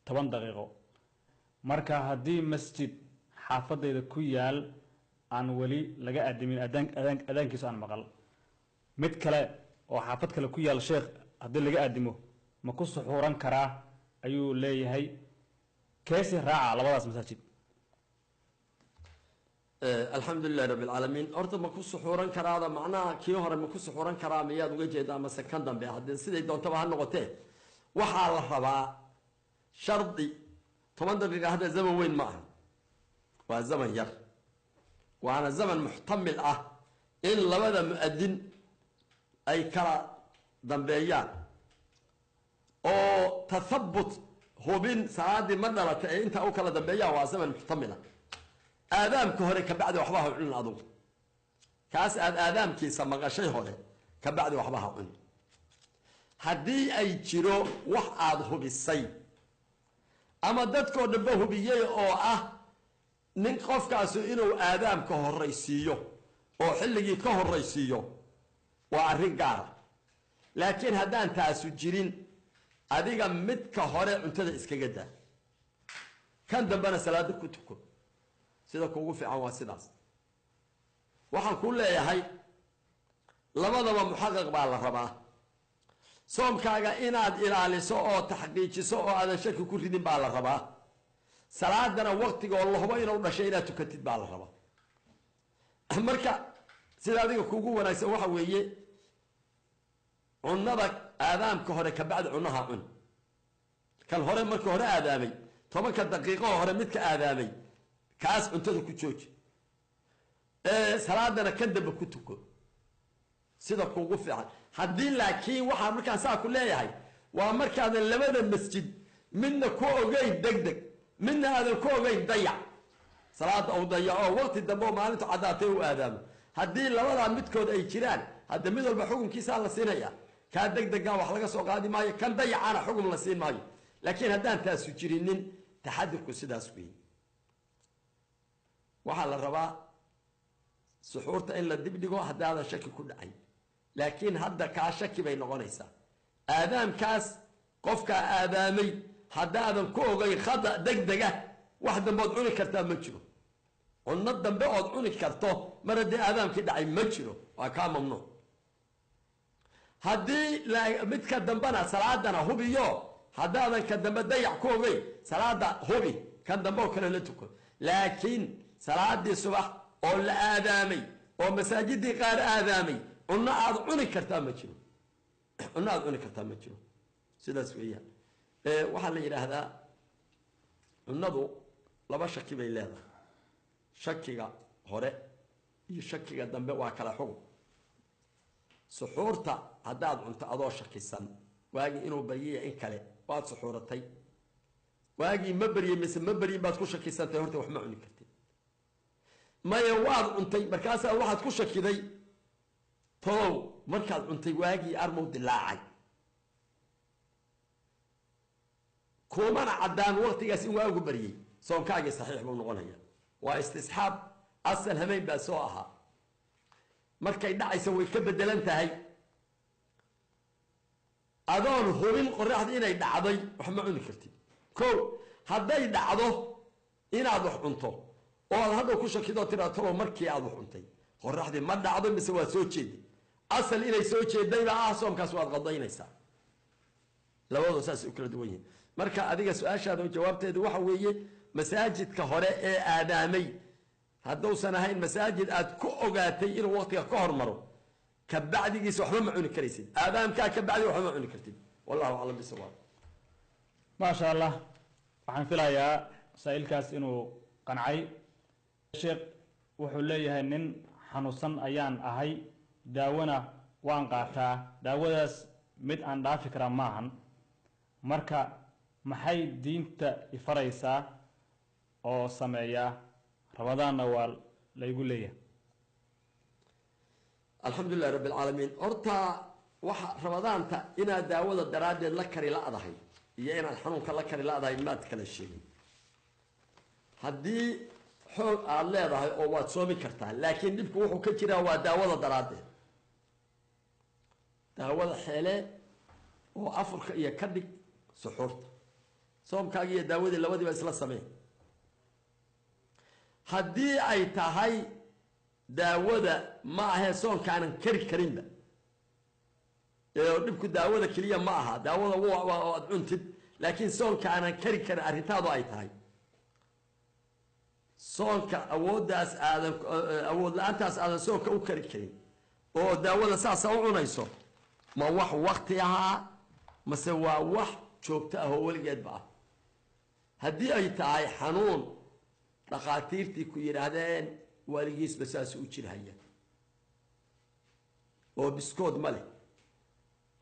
10 daqiiqo. Marka haddii masjid xaafadayda ku yaal aan weli laga adimin adaankiisu aan maqal, mid kale oo xaafad kale ku yaal sheekh haddii laga addimo ma ku suxuuran karaa ayuu leeyahay. Keesi raaca labadaas masaajid? Alxamdu lilahi rabbi alcaalamiin. Horta ma ku suxuuran karaada macnaha kii hore ma ku suxuuran karaa miyaad uga jeedaa mase kan dambe? Haddii siday doontaba ha noqotee, waxaa la rabaa shardi 10 daqiiqa. Hadda zaman weyn ma aha, waa zaman yar, waana zaman muxtamil ah in labada mu-adin ay kala dambeeyaan oo tathabut hubin salaadii ma dhalata ee intaa u kala dambeeyaan, waa zaman muxtamila. Aadaamka hore kabacdi waxba ha cunin adugu, kaas aad aadaamkiisa maqashay hore kabacdi waxba ha cunin. Haddii ay jiro wax aada hubisay ama dadkoo dhanba hubiyey oo ah nin qofkaasu inuu aadaamka horraysiiyo oo xilligii ka horraysiiyo, waa arrin gaara. Laakiin haddaan taasu jirin, adiga midka hore cuntada iskaga daa, kan dambena salaada ku tuko. Sida kuugu fiican waa sidaas. Waxaan kuu leeyahay labadaba muxaqaq baa la rabaa. Soomkaaga inaad ilaaliso oo taxqiijiso oo aadan shaki ku ridin baa la rabaa. Salaadana waktiga oo la hubo inuu dhashay inaad tukatid baa la rabaa. Marka sida adiga kuugu wanaagsan waxa weeye cunada aadaamka hore kabacdi cunaha cun. Kan hore marka hore aadaamay, 10-ka daqiiqo hore midka aadaamay kaas cuntada ku jooji, salaadana kan dambe ku tuko, sida kuugu fiican. Haddii laakiin waxaa markaan saa ku leeyahay waa markaadan labada masjid midna ku ogeyn deg deg, midna aadan ku ogeyn dayac salaada uu dayaco waqti dambe oo maalintu caddaatay u aadaamo. Haddii labadaa midkood ay jiraan, hadda mid walba xukunkiisaa la siinaya. Kaa deg degaa wax laga soo qaadi maayo, kan dayacana xukun la siin maayo. Laakiin haddaan taasu jirinin, taxadirku sidaas weyn. Waxaa la rabaa suxuurta in la dibdhigo haddaadan shaki ku dhacay, laakiin hadda kaa shaki bay noqonaysaa. Aadaamkaas qofkaa aadaamay haddaadan ku ogeyn khada deg dega, wax dambe ood cuni kartaa ma jiro. Cunno dambe ood cuni karto mar haddii aadaamkii dhacay ma jiro, waa kaa mamnuuc. Haddii midka dambena salaadana hubiyo, haddaadan ka dambe dayac ku ogeyn salaada hubi, kan dambe oo kale la tuko. Laakiin salaadii subax oo la aadaamay oo masaajidii qaar aadaamay, cunno aad cuni kartaa ma jiro, cunno aad cuni kartaa ma jiro. Sidaas weeyaan. Waxaa la yidhaahdaa cunnadu laba shaki bay leedahay. Shakiga hore iyo shakiga dambe waa kala xugum. Suxuurta haddaad cunto adoo shakisan waagii inuu baryaya in kale, waad suxuuratay, waagii ma baryey mise ma baryin baad ku shakisantay, horta wax ma cuni kartid. Maya, waad cuntay, markaasaa waxaad ku shakiday tow markaad cuntay waagii armow dilaacay, kumana caddaan waktigaas in waagu baryey, soonkaagii saxiix buu noqonaya. Waa istisxaab asal hameyn baa soo ahaa, markay dhacaysa way ka bedelan tahay. Adoon hubin qoraxda inay dhacday wax ma cuni kartid. Ko Hadday dhacdo inaad wax cunto oo aad hadhow ku shakidoo tiraa talow markii aad wax cuntay qoraxdii ma dhacdo mise waad soo jeeday, asal inay soo jeedayba ah, soomkaas waad qadaynaysaa. Labadoo saasay u kala duwan yihiin. Marka adiga su-aashaada jawaabteedu waxa weeye, masaajidka hore ee aadaamay hadduusan ahayn masaajid aad ku ogaatay inuu waqtiga ka hormaro, ka bacdigiisa waxba ma cuni karaysid. Aadaamkaa ka bacdi waxba ma cuni kartid. Wallahu aclam bisawaab. Maasha Allah, waxaan filayaa saa-iilkaas inuu qancay. Sheekh wuxuu leeyahay, nin xanuunsan ayaan ahay, daawona waan qaataa, daawadaas mid aan dhaafi karaa maahan, marka maxay diinta ifaraysaa oo sameeyaa? Ramadaanna waa laygu leeyahay. Alxamdu lilahi rabbi alcaalamiin. Horta waxa ramadaanta inaad daawada daraaddeed la kari la'dahay iyo inaad xanuunka la kari la'dahay maad kala sheegin. Haddii xoog aada leedahay oo waad soomi kartaa, laakiin dhibku wuxuu ka jiraa waa daawada daraaddeed. Daawada xeele oo afurka iyo ka dhig suxuurta, soomkaaga iyo daawadii labadiiba isla samee. Haddii ay tahay daawada ma ahee soonkaanan kari karinba, ee dhibku daawada keliya ma aha, daawada waad cuntid, laakiin soonkaanan kari karin arrintaadu ay tahay soonka awooddaas aadan, awood la-aantaas aadan soonka u kari karin oo daawada saasa u cunayso, ma wax wakti ahaa mase waa wax joogto ah oo weligeedba ah? Haddii ay tahay xanuun dhakhaatiirtii ku yidhaahdeen waligiisba saas u jirhaya oo biskood ma leh,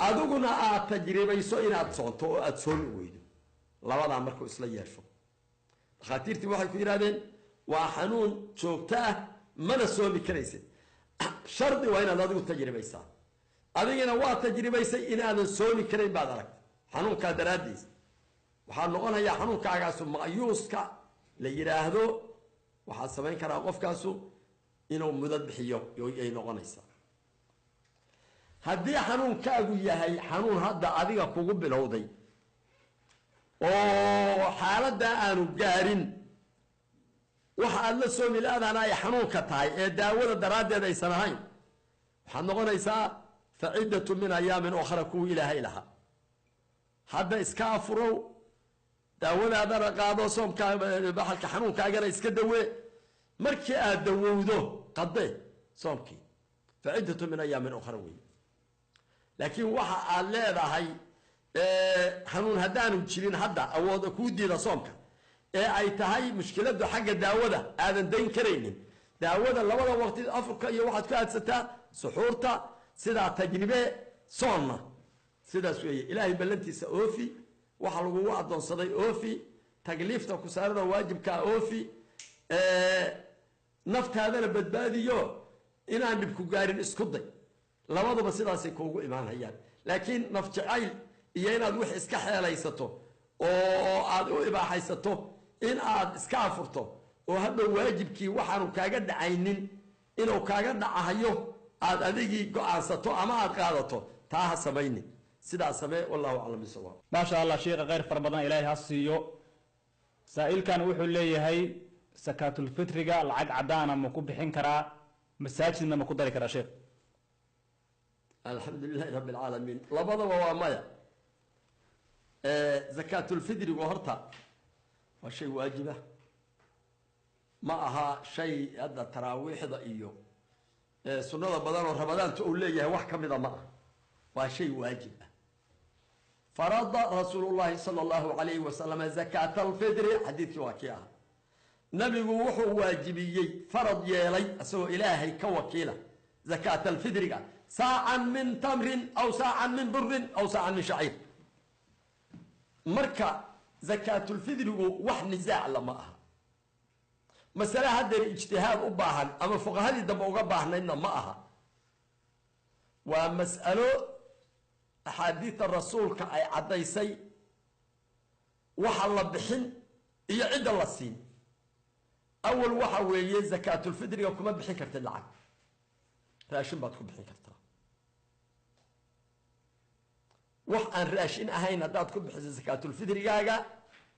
adiguna aad tajribayso inaad soonto oo aada soomi weydo, labadaa markuu isla yeesho, dhakhaatiirtii waxay ku yidhahdeen waa xanuun joogto ah, mana soomi karaysid. Shardi waa inaad adigu tajribaysaa. Adigina waa tajribaysay inaadan soomi karayn baad aragtay xanuunkaa daraaddiis. Waxaa noqonayaa xanuunkaagaasu ma'yuuska la yidhaahdo, waxaa samayn karaa qofkaasu inuu mudad bixiyo ay noqonaysaa. Haddii xanuunkaagu yahay xanuun hadda adiga kugu bilowday oo xaaladdaa aanu gaarin, waxa aada la soomi la-dana ay xanuunka tahay ee daawada daraaddeed aysan ahayn, waxaad noqonaysaa faciddatu min ayaamin okhra kuwii ilaahay lahaa. Hadda iska afurow, daawadaadana qaado, soomkaa baxalka xanuunkaagana iska dawee. Markii aad dawowdo qadee soomkii, faciddatu min ayaamin okhra wey. Laakiin waxa aad leedahay xanuun haddaanu jirin hadda awooda kuu diida soomka ee ay tahay mushkiladu xagga daawada aadan dayn karaynin, daawada labada waqti afurka iyo waxaad ku aadsataa suxuurta, sidaa tajribe soonna sidaas weeye. Ilaahay ballantiisa oofi, waxa lagugu addoonsaday oofi, takliifta ku saarada waajibkaa oofi, naftaadana badbaadiyo, inaan dhibku gaarin isku day. Labaduba sidaasay kuugu imaanhayaan. Laakiin naf jacayl iyo inaad wix iska xeelaysato oo aad u ibaaxaysato in aad iska afurto oo hadhow waajibkii waxaanu kaaga dhacaynin inuu kaaga dhacahayo aad adigii go-aansato ama aad qaadato, taa ha samaynin, sidaa samee. Wallahu aclam bisawaab. Maasha Allah, sheikha kheyr fara badan ilaahay ha siiyo. Saa-iilkan wuxuu leeyahay, sakaatulfitriga lacag caddaana ma ku bixin karaa, masaajidna ma ku dari karaa sheekh? Alxamdu lilahi rabbi alcaalamiin. Labadaba waa maya. Zakaatulfidrigu horta waa shay waajiba, ma aha shay hadda taraawiixda iyo sunnada badan oo ramadaanta uu leeyahay wax ka mida ma aha, waa shay waajib ah. Farada rasuulu llahi sala allahu alayhi wasalama zakaata alfidri, xadiidkii waa kii ahaa. Nabigu wuxuu waajibiyey, farad yeelay, isagoo ilaahay ka wakiila, zakaata alfidriga saacan min tamrin aw saacan min burin aw saacan min shaciir. Marka zakaatulfidrigu wax nisaac lama aha, masale haddeer ijtihaad u baahan ama fuqahadii dambe uga baahnaydna ma aha. Waa mas'alo axaadiidta rasuulka ay caddaysay waxa la bixin iyo cidda la siin. Awal waxa weeye, zakaatulfidriga kuma bixin kartid lacag, raashin baad ku bixin kartaa. Wax aan raashin ahayn haddaad ku bixiso zakaatulfidrigaaga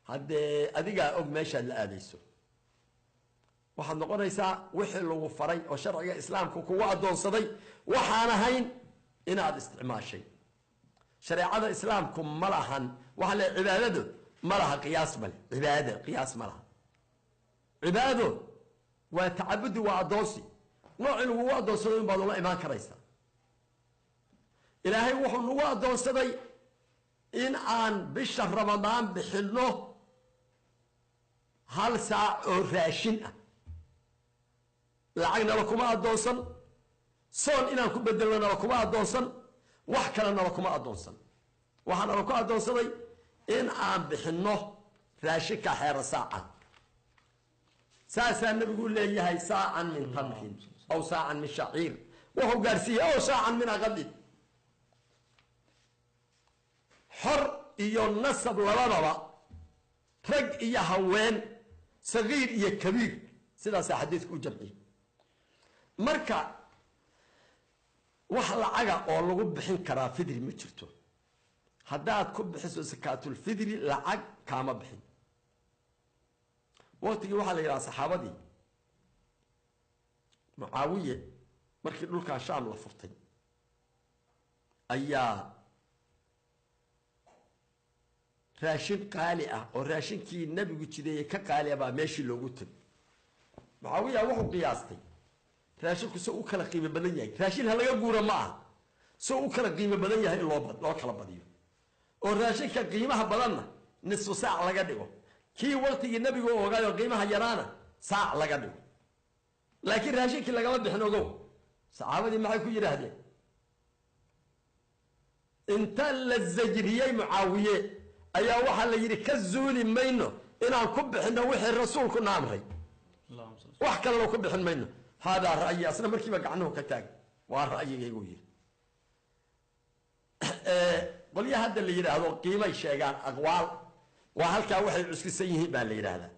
Haddee adigaa og meeshaad la aadayso, waxaad noqonaysaa wixii lagu faray oo sharciga islaamka kugu addoonsaday waxaan ahayn inaad isticmaashay. Shareecada islaamku ma lahan waxa le cibaadadu ma laha qiyaas, male cibaada qiyaas ma laha. Cibaado waa tacabudi, waa addoonsi, noocii lagugu addoonsaday un baad ula imaan karaysaa. Ilaahay wuxuu nagu addoonsaday in aan bisha Ramadaan bixinno 1 saac oo raashin ah. Lacag nala kuma addoonsan, soon inaan ku bedelno nala kuma addoonsan, wax kale nala kuma addoonsan. Waxaa nala ku addoonsaday in aan bixinno raashinka xeero saaca. Saasaa nabigu leeyahay saacan min tamrin aw saacan min shaciir, wuxuu gaarsiiyey aw saacan min aqadin. Xor iyo nasab labadaba, rag iyo haween, sagiir iyo kabiir, sidaasaa xadiidku u jamciyey. Marka wax lacaga oo lagu bixin karaa fidri ma jirto. Haddaad ku bixiso sakaatulfidri lacag, kaama bixin. Waqtigii waxaa la yidhaha saxaabadii Mucaawiye markii dhulkaa Shaam la furtay ayaa raashin qaali ah oo raashinkii nabigu jideeyey ka qaali ah baa meeshii loogu tegay. Mucaawiya wuxuu qiyaastay raashinku se u kala qiimo badan yahay, raashin ha laga guura ma aha, se u kala qiimo badan yahay in loo kala badiyo oo raashinka qiimaha badanna nisfu saac laga dhigo, kii waqtigii nabigu ogaayoo qiimaha yaraana saac laga dhigo. Laakiin raashinkii lagama bixin. Ogow, saxaabadii maxay ku yidhaahdeen? Inta la zajriyey Mucaawiye ayaa waxaa la yidhi ka zuuli mayno inaan ku bixinno wixii rasuulku na amray, wax kalena ku bixin mayno. Haadaa ra'yi, asna markiiba gacnuhu ka taag, waa ra'yigaygu yidhi. Qolyaha hadda la yidhaahdo qiimay sheegaan aqwaal, waa halkaa waxay cuskisan yihiin baa la yidhaahdaa,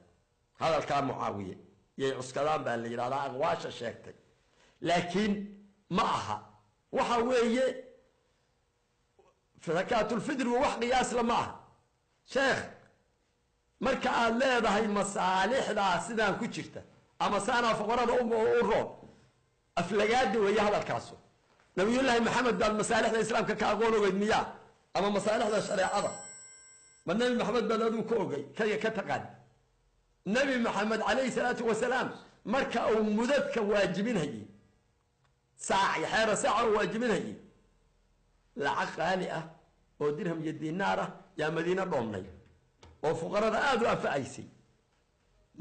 hadalkaa Mucaawiye yay cuskadaan baa la yidhahdaa aqwaasha sheegtay, laakiin ma aha. Waxa weeye sakaatulfidrigu wax qiyaasla ma aha. Sheekh, marka aad leedahay masaalixdaa sidaan ku jirta ama saanaa fuqarada u roon, aflagaadi weeye hadalkaasu. Nabiyullaahi Maxamed baad masaalixda islaamka ka aqoon ogeyd miyaa ama masaalixda shareecada? Ma Nebi Maxamed baad adigu ka ogay ka taqaan? Nebi Maxamed calayhi salaatu wasalaam marka uu mudadka waajibinhayey, saac xeera saaca uu waajibinhayey, lacag qaali ah oo dirham iyo dinaar ah yaa Madiine dhoomnay oo fuqarada aada u anfacaysay.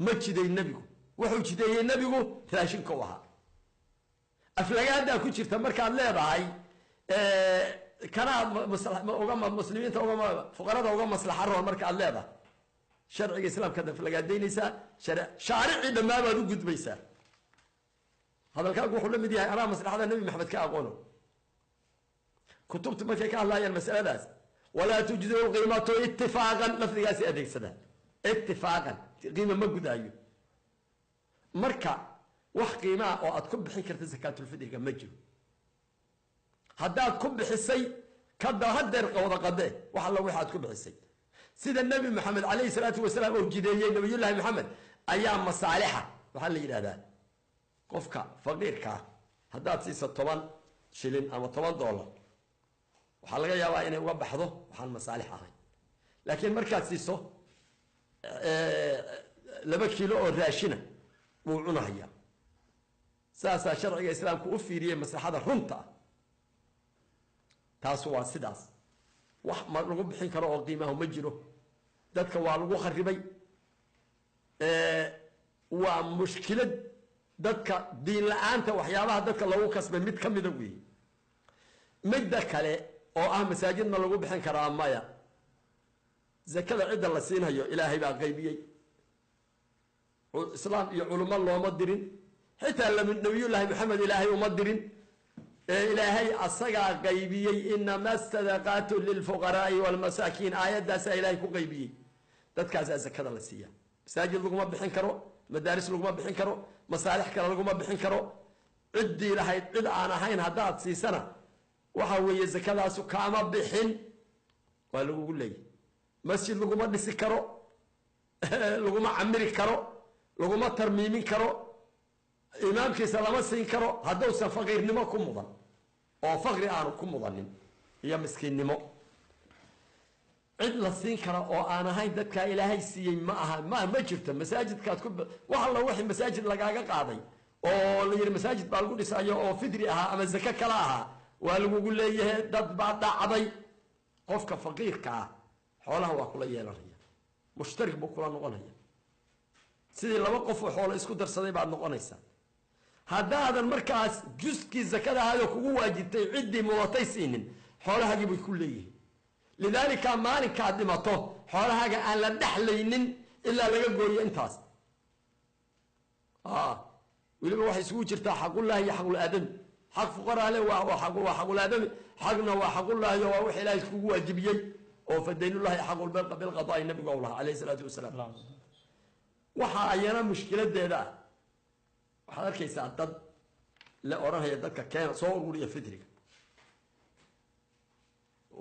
Ma jiday nebigu? Wuxuu jideeyey nebigu raashinka u ahaa. Aflagaadaa ku jirta markaad leedahay kanaa uga muslimiinta uga fuqarada uga maslaxa roon. Markaad leedahay sharciga islaamkaad aflagaadaynaysaa, shaaricii dhammaa baad u gudbaysaa. Hadalkaagu wuxuu la mid yahay anaa maslaxada Nebi Maxamed ka aqoono. Kutubtu markay ka hadlaayaan masaladaas, walaa tujziu lqiimatu itifaaqan, lafdigaasi adeegsadaan, itifaaqan qiima ma gudaayo. Marka wax qiimaa oo aad ku bixin karta sakaatulfidriga ma jiro. Haddaad ku bixisay kada hadeer wada qadee wax alla wixi aad ku bixisay. Sida Nebi Maxamed calayhi salaatu wasalaam oo jideeyey Nabiyullaahi Maxamed ayaa masaalixa waxaa la yidhahdaa qofka faqiirkaa haddaad siiso 10 shilin ama $10, waxaa laga yaabaa inay uga baxdo waxaan masaalix ahayn. Laakiin markaad siiso 2 kiilo oo raashina, wuu cunahayaa. Saasaa sharciga islaamku u fiiriyey maslaxada runta ah. Taas waa sidaas. Wax ma lagu bixin karo oo qiimahu ma jiro. Dadka waa lagu kharibay, waa mushkilad dadka diin la-aanta waxyaabaha dadka lagu kasbay mid ka mida weeye. Midda kale oo ah masaajid ma lagu bixin karaa? Maya. Zakada cidda la siinhayo Ilaahay baa qaybiyey, islaam iyo culummo looma dirin, xitaa Nabiyullaahi Maxamed Ilaahay uma dirin, ee Ilaahay asagaa qaybiyey. Inama asadaqaatu lilfuqaraai waalmasaakiin, aayaddaasaa Ilaahay ku qaybiyey. Dadkaasaa zakada la siiyaa. Masaajid laguma bixin karo, madaaris laguma bixin karo, masaalix kale laguma bixin karo. Ciddii lahayd cid aan ahayn haddaad siisana, waxa weeye zakadaasu kaama bixin, waa lagugu leeyahy. Masjid laguma dhisi karo. Laguma camiri karo, laguma tarmiimin karo, imaamkiisa lama siin karo hadduusan faqiirnimo ku mudan, oo faqri aanu ku mudanin iyo miskiinnimo. Cid la siin kara oo aan ahayn dadkaa Ilaahay siiyey ma aha, ma jirto. Masaajidkaad ku wax alla wixii masaajid lagaaga qaaday oo la yidhi masaajid baa lagu dhisayo oo fidri ahaa ama zake kale ahaa, waa lagugu leeyahay. Dad baa dhacday. Qofka faqiirka ah xoolaha waa kula yeelanaya, mushtarik buu kula noqonaya. Sidii laba qof oo xoolo isku darsaday baad noqonaysaa. Haddaadan markaas juskii zakada ahaayoo kugu waajibtay ciddii mudatay siinin, xoolahaagii bay ku leeyihiin. Lidaalika maalinkaad dhimato xoolahaaga aan la dhexlaynin ilaa laga gooyo intaas. Weliba waxay isugu jirtaa xaqullaahi iyo xaqulaadami. Xaq fuqaraa le waa xaqulaadami, xaqna waa xaqullaahi oo waa wax Ilaahay kugu waajibiyey oo fadaynullahi xaqu bilqadaai nabigu u lahaa calayhi salaatu wasalaam. Waxaa ayana mushkiladeeda ah, waxaad arkaysaa dad la odhanaya dadka keena soo ururiya fidriga,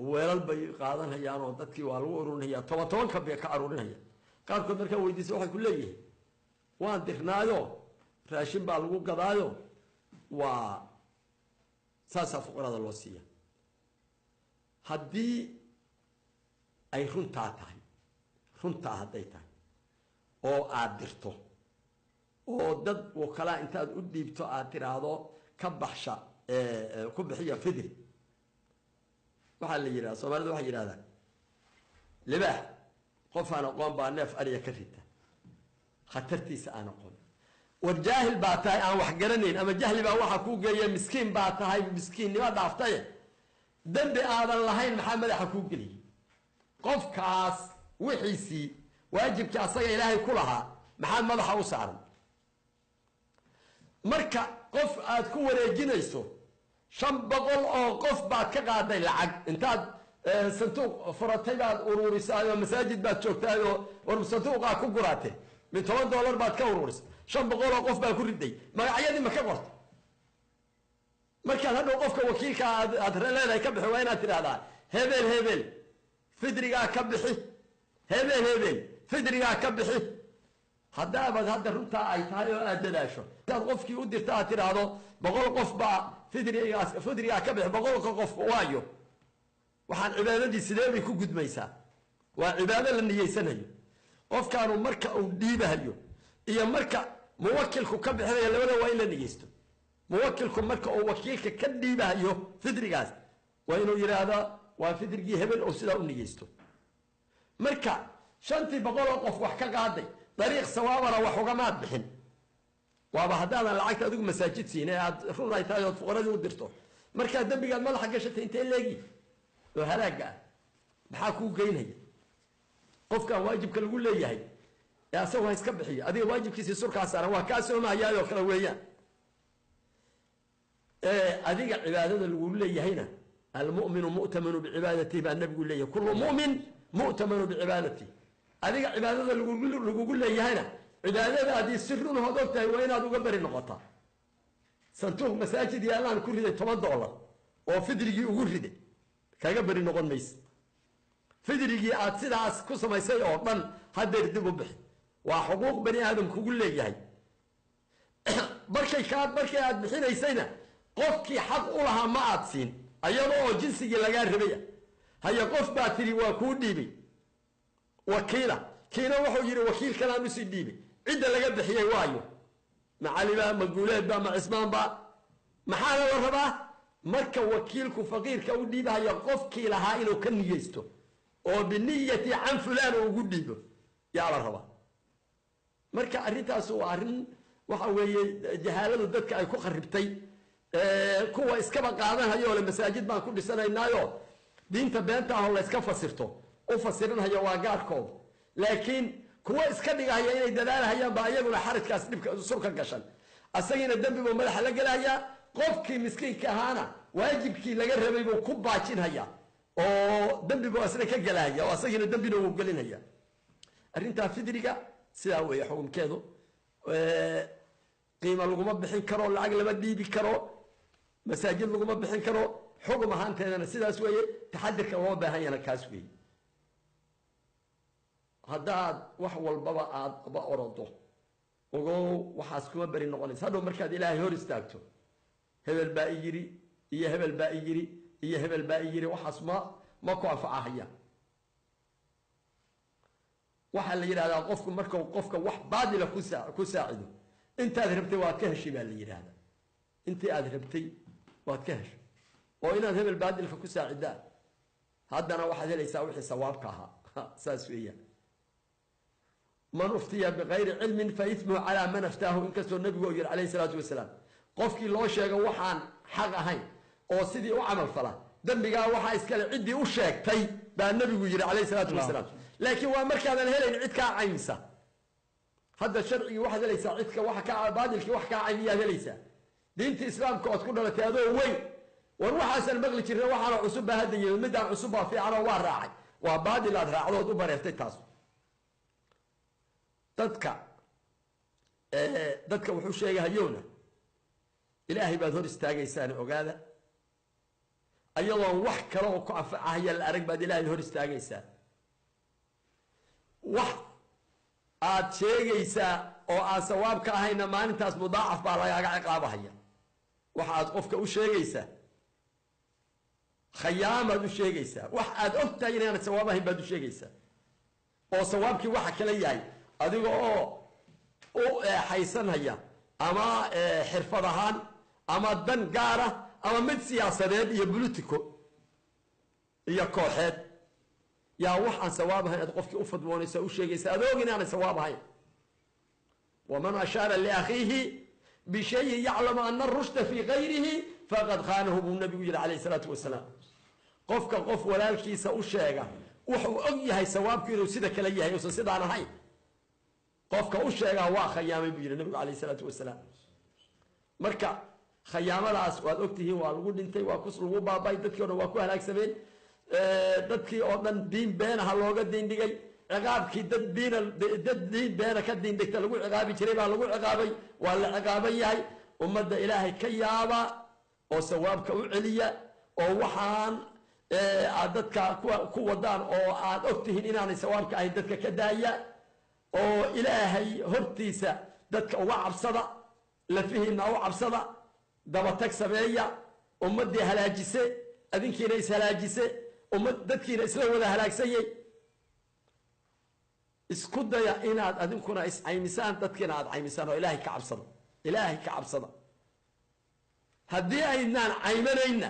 weelal bay qaadanhayaan oo dadkii waa lagu ururinaya, toban tobanka bay ka aruurinaya. Qaarkood markaa weydiisa waxay ku leeyihiin waan dirnaayo, raashin baa lagu gadaayo, waa saasaa fuqarada loo siiya. Haddii ay runtaa tahay, runtaa hadday tahay oo aad dirto oo dad wakalaa intaad u dhiibto aad tiraahdo ka baxsha ku bixiya fidri, waxaa la yidhahda, Soomaalida waxay yidhahdaan libaax qof aan aqoon baa neef ariya ka rita, khatartiisa aan aqoon. War jaahil baa tahay aan wax garanayn, ama jahli baa waxaa kuu geeya, miskiin baa tahay, miskiinnimo dhaaftaye, dembi aadan lahayn maxaa madaxa kuu geliyey? Qofkaas wixiisii waajibkii asaga Ilaahay ku lahaa maxaa madaxa u saaran? Marka qof aad ku wareejinayso 500 oo qof baad ka qaaday lacag, intaad sanduuq furatay baad uruurisaay oo masaajid baad joogtaay oo war sanduuqaa ku guraatay, min $10 baad ka uruurisay, 500 oo qof baa ku riday, magacyadii ma ka qortay? Markaad hadhow qofka wakiilka aad leedahay ka bixi, waa inaad tidhahdaa hebel hebel fidrigaa ka bixi, hebel hebel fidrigaa ka bixi. Haddaabaad hadda runtaa ay tahay oo aad dadaasho, intaad qofkii u dirta aad tidhaahdo 100 qof baa fidrigaas fidrigaa ka bixi, 100ka qof waayo, waxaan cibaadadii sidee bay ku gudmaysaa? Waa cibaado la niyeysanayo. Qofkaanu marka uu dhiibahayo iyo marka muwakilku ka bixinayo labada waa in la niyeysto. Muwakilku marka uu wakiilka ka dhiibahayo fidrigaas waa inuu yidhaahdaa waa fidrigii hebel oo sidaa u niyeysto. Marka 500 oo qof wax ka qaaday, dariiq sawaabana wax ugamaad bixin. Waaba haddaadan lacagta adigu masaajid siin ee aad run ay tahay ood fuqaradii u dirto, markaa dembigaad madaxa gashatay intee leegi oo halaagga ah maxaa kuu geynaya? Qofkan waajibka lagu leeyahay ee asagu ha iska bixiyo, adiga waajibkiisii surkaa saaran waa kaa soomahayaayoo kale weeyaan. Adiga cibaadada lagu leeyahayna almu'minu mu'tamanu bicibaadatihi baa nabigu leeyahay, kullu mu'min mu'tamanu bicibaadatihi. Adiga cibaadada lagugu leeyahayna cibaadadaadii si runahood og tahay waa inaad uga beri noqotaa. Sanduuq masaajid yaallaan ku riday $10 oo fidrigii ugu riday, kaga beri noqon mayse. Fidrigii aad sidaas ku samaysay oo dhan haddeer dib u bixi, waa xuquuq bani aadam kugu leeyahay. Markay aad bixinaysayna qofkii xaq u lahaa ma aad siin, ayada oo jinsigii lagaa rabaya. Haye qof baa tidhi waa kuu dhiibay wakiila, kiina wuxuu yidhi wakiilkanaan usii dhiibay, cidda laga bixiyey waayo, ma Caliba, ma Guuleedba, ma Cismaanba? Maxaana la rabaa marka wakiilku faqiirka u dhiibahayo qofkii lahaa inuu ka niyeysto oo biniyati can fulaan uu ugu dhiibo yaa la rabaa. Marka arrintaas waa arrin waxa weeye jahaaladu dadka ay ku kharibtay, kuwa iskaba qaadanhayo le masaajid baan ku dhisanaynaayo diinta beenta ahoo la iska fasirto u fasiranhayo waa gaarkooda, laakiin kuwa iska dhigahaya inay dadaalhayaan baa iyaguna xarajkaas dhibka surka gashan, asagiina dembi buu madaxa la gelahayaa, qofkii miskiinka ahaana waajibkii laga rabay buu ku baajinhayaa oo dembi buu asna ka gelahaya oo asagiina dembina wuu gelinhaya. Arrintaa fidriga sidaa weeye xukunkeedu. Qiima laguma bixin karo, lacag lama dhiibi karo, masaajid laguma bixin karo, xugum ahaanteedana sidaas weeye. Taxadirka loo baahan yana kaas weeye. Haddaad wax walbaba aadba orodo, ogow waxaas kuma beri noqonaysa. Hadhow markaad Ilaahay hor istaagto, hebel baa i yiri iyo hebel baa i yiri iyo hebel baa i yiri, waxaas ma ku anfacahaya. Waxaa la yidhahdaa, qofku markau qofka wax baadila ku saacido, intaad rabtay waad ka heshay baa la yidhaahdaa. Intii aad rabtay waad ka heshay oo inaad hebel baadilka ku saacidaa, haddana waxaad helaysaa wixii sawaabka ahaa. Saas weeyaan. Man uftiya bikayri cilmin fa ismuhu calaa man aftaahu. Inkastoo nabigu uu yihi calayhi salaatu wasalaam, qofkii loo sheego waxaan xaq ahayn oo sidii u camal fala, dembigaa waxaa iskale ciddii u sheegtay, baa nabigu yihi calayhi salaatu wasalaam. Laakiin waa markaadan helayn cid kaa caymisa. Hadda sharcigii waxaad helaysaa cidka waxa kaa baadilkii wax kaa caymiyaad helaysaa. Diinta Islaamka ood ku dhalatay adoo weyn, war waxaasan maqli jirna, waxaana cusub baa hadda yimid, midaan cusub baa fiicanoo waa raacay, waa baadil aad raacdood u bareertay taas. Dadka wuxuu sheegahayowna, Ilaahay baad hor istaagaysaan, ogaada. Ayadoon wax kale oo ku anfacahaya la arag baad Ilaahay hor istaagaysaa. Wax aad sheegaysaa oo aan sawaab ka ahayna, maalintaas mudaacaf baa lagaaga ciqaabahaya. Waxa aad qofka u sheegaysaa, khayaamaad u sheegaysaa. Wax aad og tahay inaanad sawaab ahayn baad u sheegaysaa oo sawaabkii waxa kala yahay, adiga oo u eexaysanhaya ama xirfad ahaan ama dan gaara ama mid siyaasadeed iyo bulitico iyo kooxeed, yaa wax aan sawaab ahayn aad qofkii u fadwoonaysa, u sheegaysa adoog inaanay sawaab ahayn. Waman ashaara liakhiihi bishayin yaclamu ana arushda fii gayrihi faqad khaanahu, buu nabigu yihi calayhi salaatu wasalaam. Qofka qof walaalkiisa u sheega wuxuu og yahay sawaabku inuu sida kale yahay, uusan sidaan ahayn, qofka u sheegaa waa khayaamay, buu yihi nabigu calayhi salaatu wasalaam. Marka khayaamadaas waad ogtihiin, waa lagu dhintay, waa ku lagu baabay, dadkii o dhan waa ku halaagsameen, dadkii oo dhan diin beenaha looga diin dhigay. Ciqaabkii dad diina dad diin beena ka diin dhigta lagu ciqaabi jiray baa lagu ciqaabay, waa la ciqaaban yahay. Ummadda Ilaahay ka yaaba oo sawaabka u celiya, oo waxaan aad dadka ku wadaan oo aad og tihiin inaanay sawaabka ahayn dadka ka daaya, oo Ilaahay hortiisa dadka uga cabsada, lafihiinna u cabsada, dabatag sameeya. Ummaddii halaajise, adinkiina ishalaajise, ummad dadkiina isla wada halaagsanyay. Isku daya inaad adinkuna iscaymisaan, dadkiina aad caymisaan, oo Ilaahay ka cabsada. Ilaahay ka cabsada. Haddii aynaan caymanayna,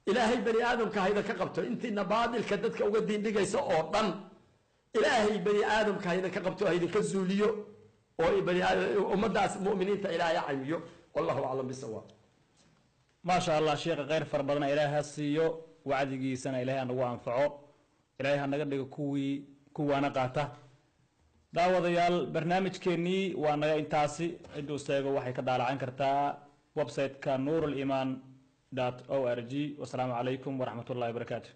Ilaahay bani aadamka hayda ka qabto. Intiina baadilka dadka uga diindhigaysa oo dhan, Ilaahay bani aadamka haydan ka qabto, haydinka zuuliyo, oo bani ummaddaas mu'miniinta Ilaahay caymiyo. Wallahu aclam bisawaab. Maasha Allah, sheekha kheyr fara badana Ilaahay ha siiyo, wacdigiisana Ilahay ha nagu anfaco, Ilaahay ha naga dhigo kuwii kuwaana qaata. Daawadayaal, barnaamijkeennii waa naga intaasi. Cidduu seego waxay ka daalacan kartaa website-ka nuurulimaan.org. Wasalaamu calaykum waraxmat ullahi wabarakaatu.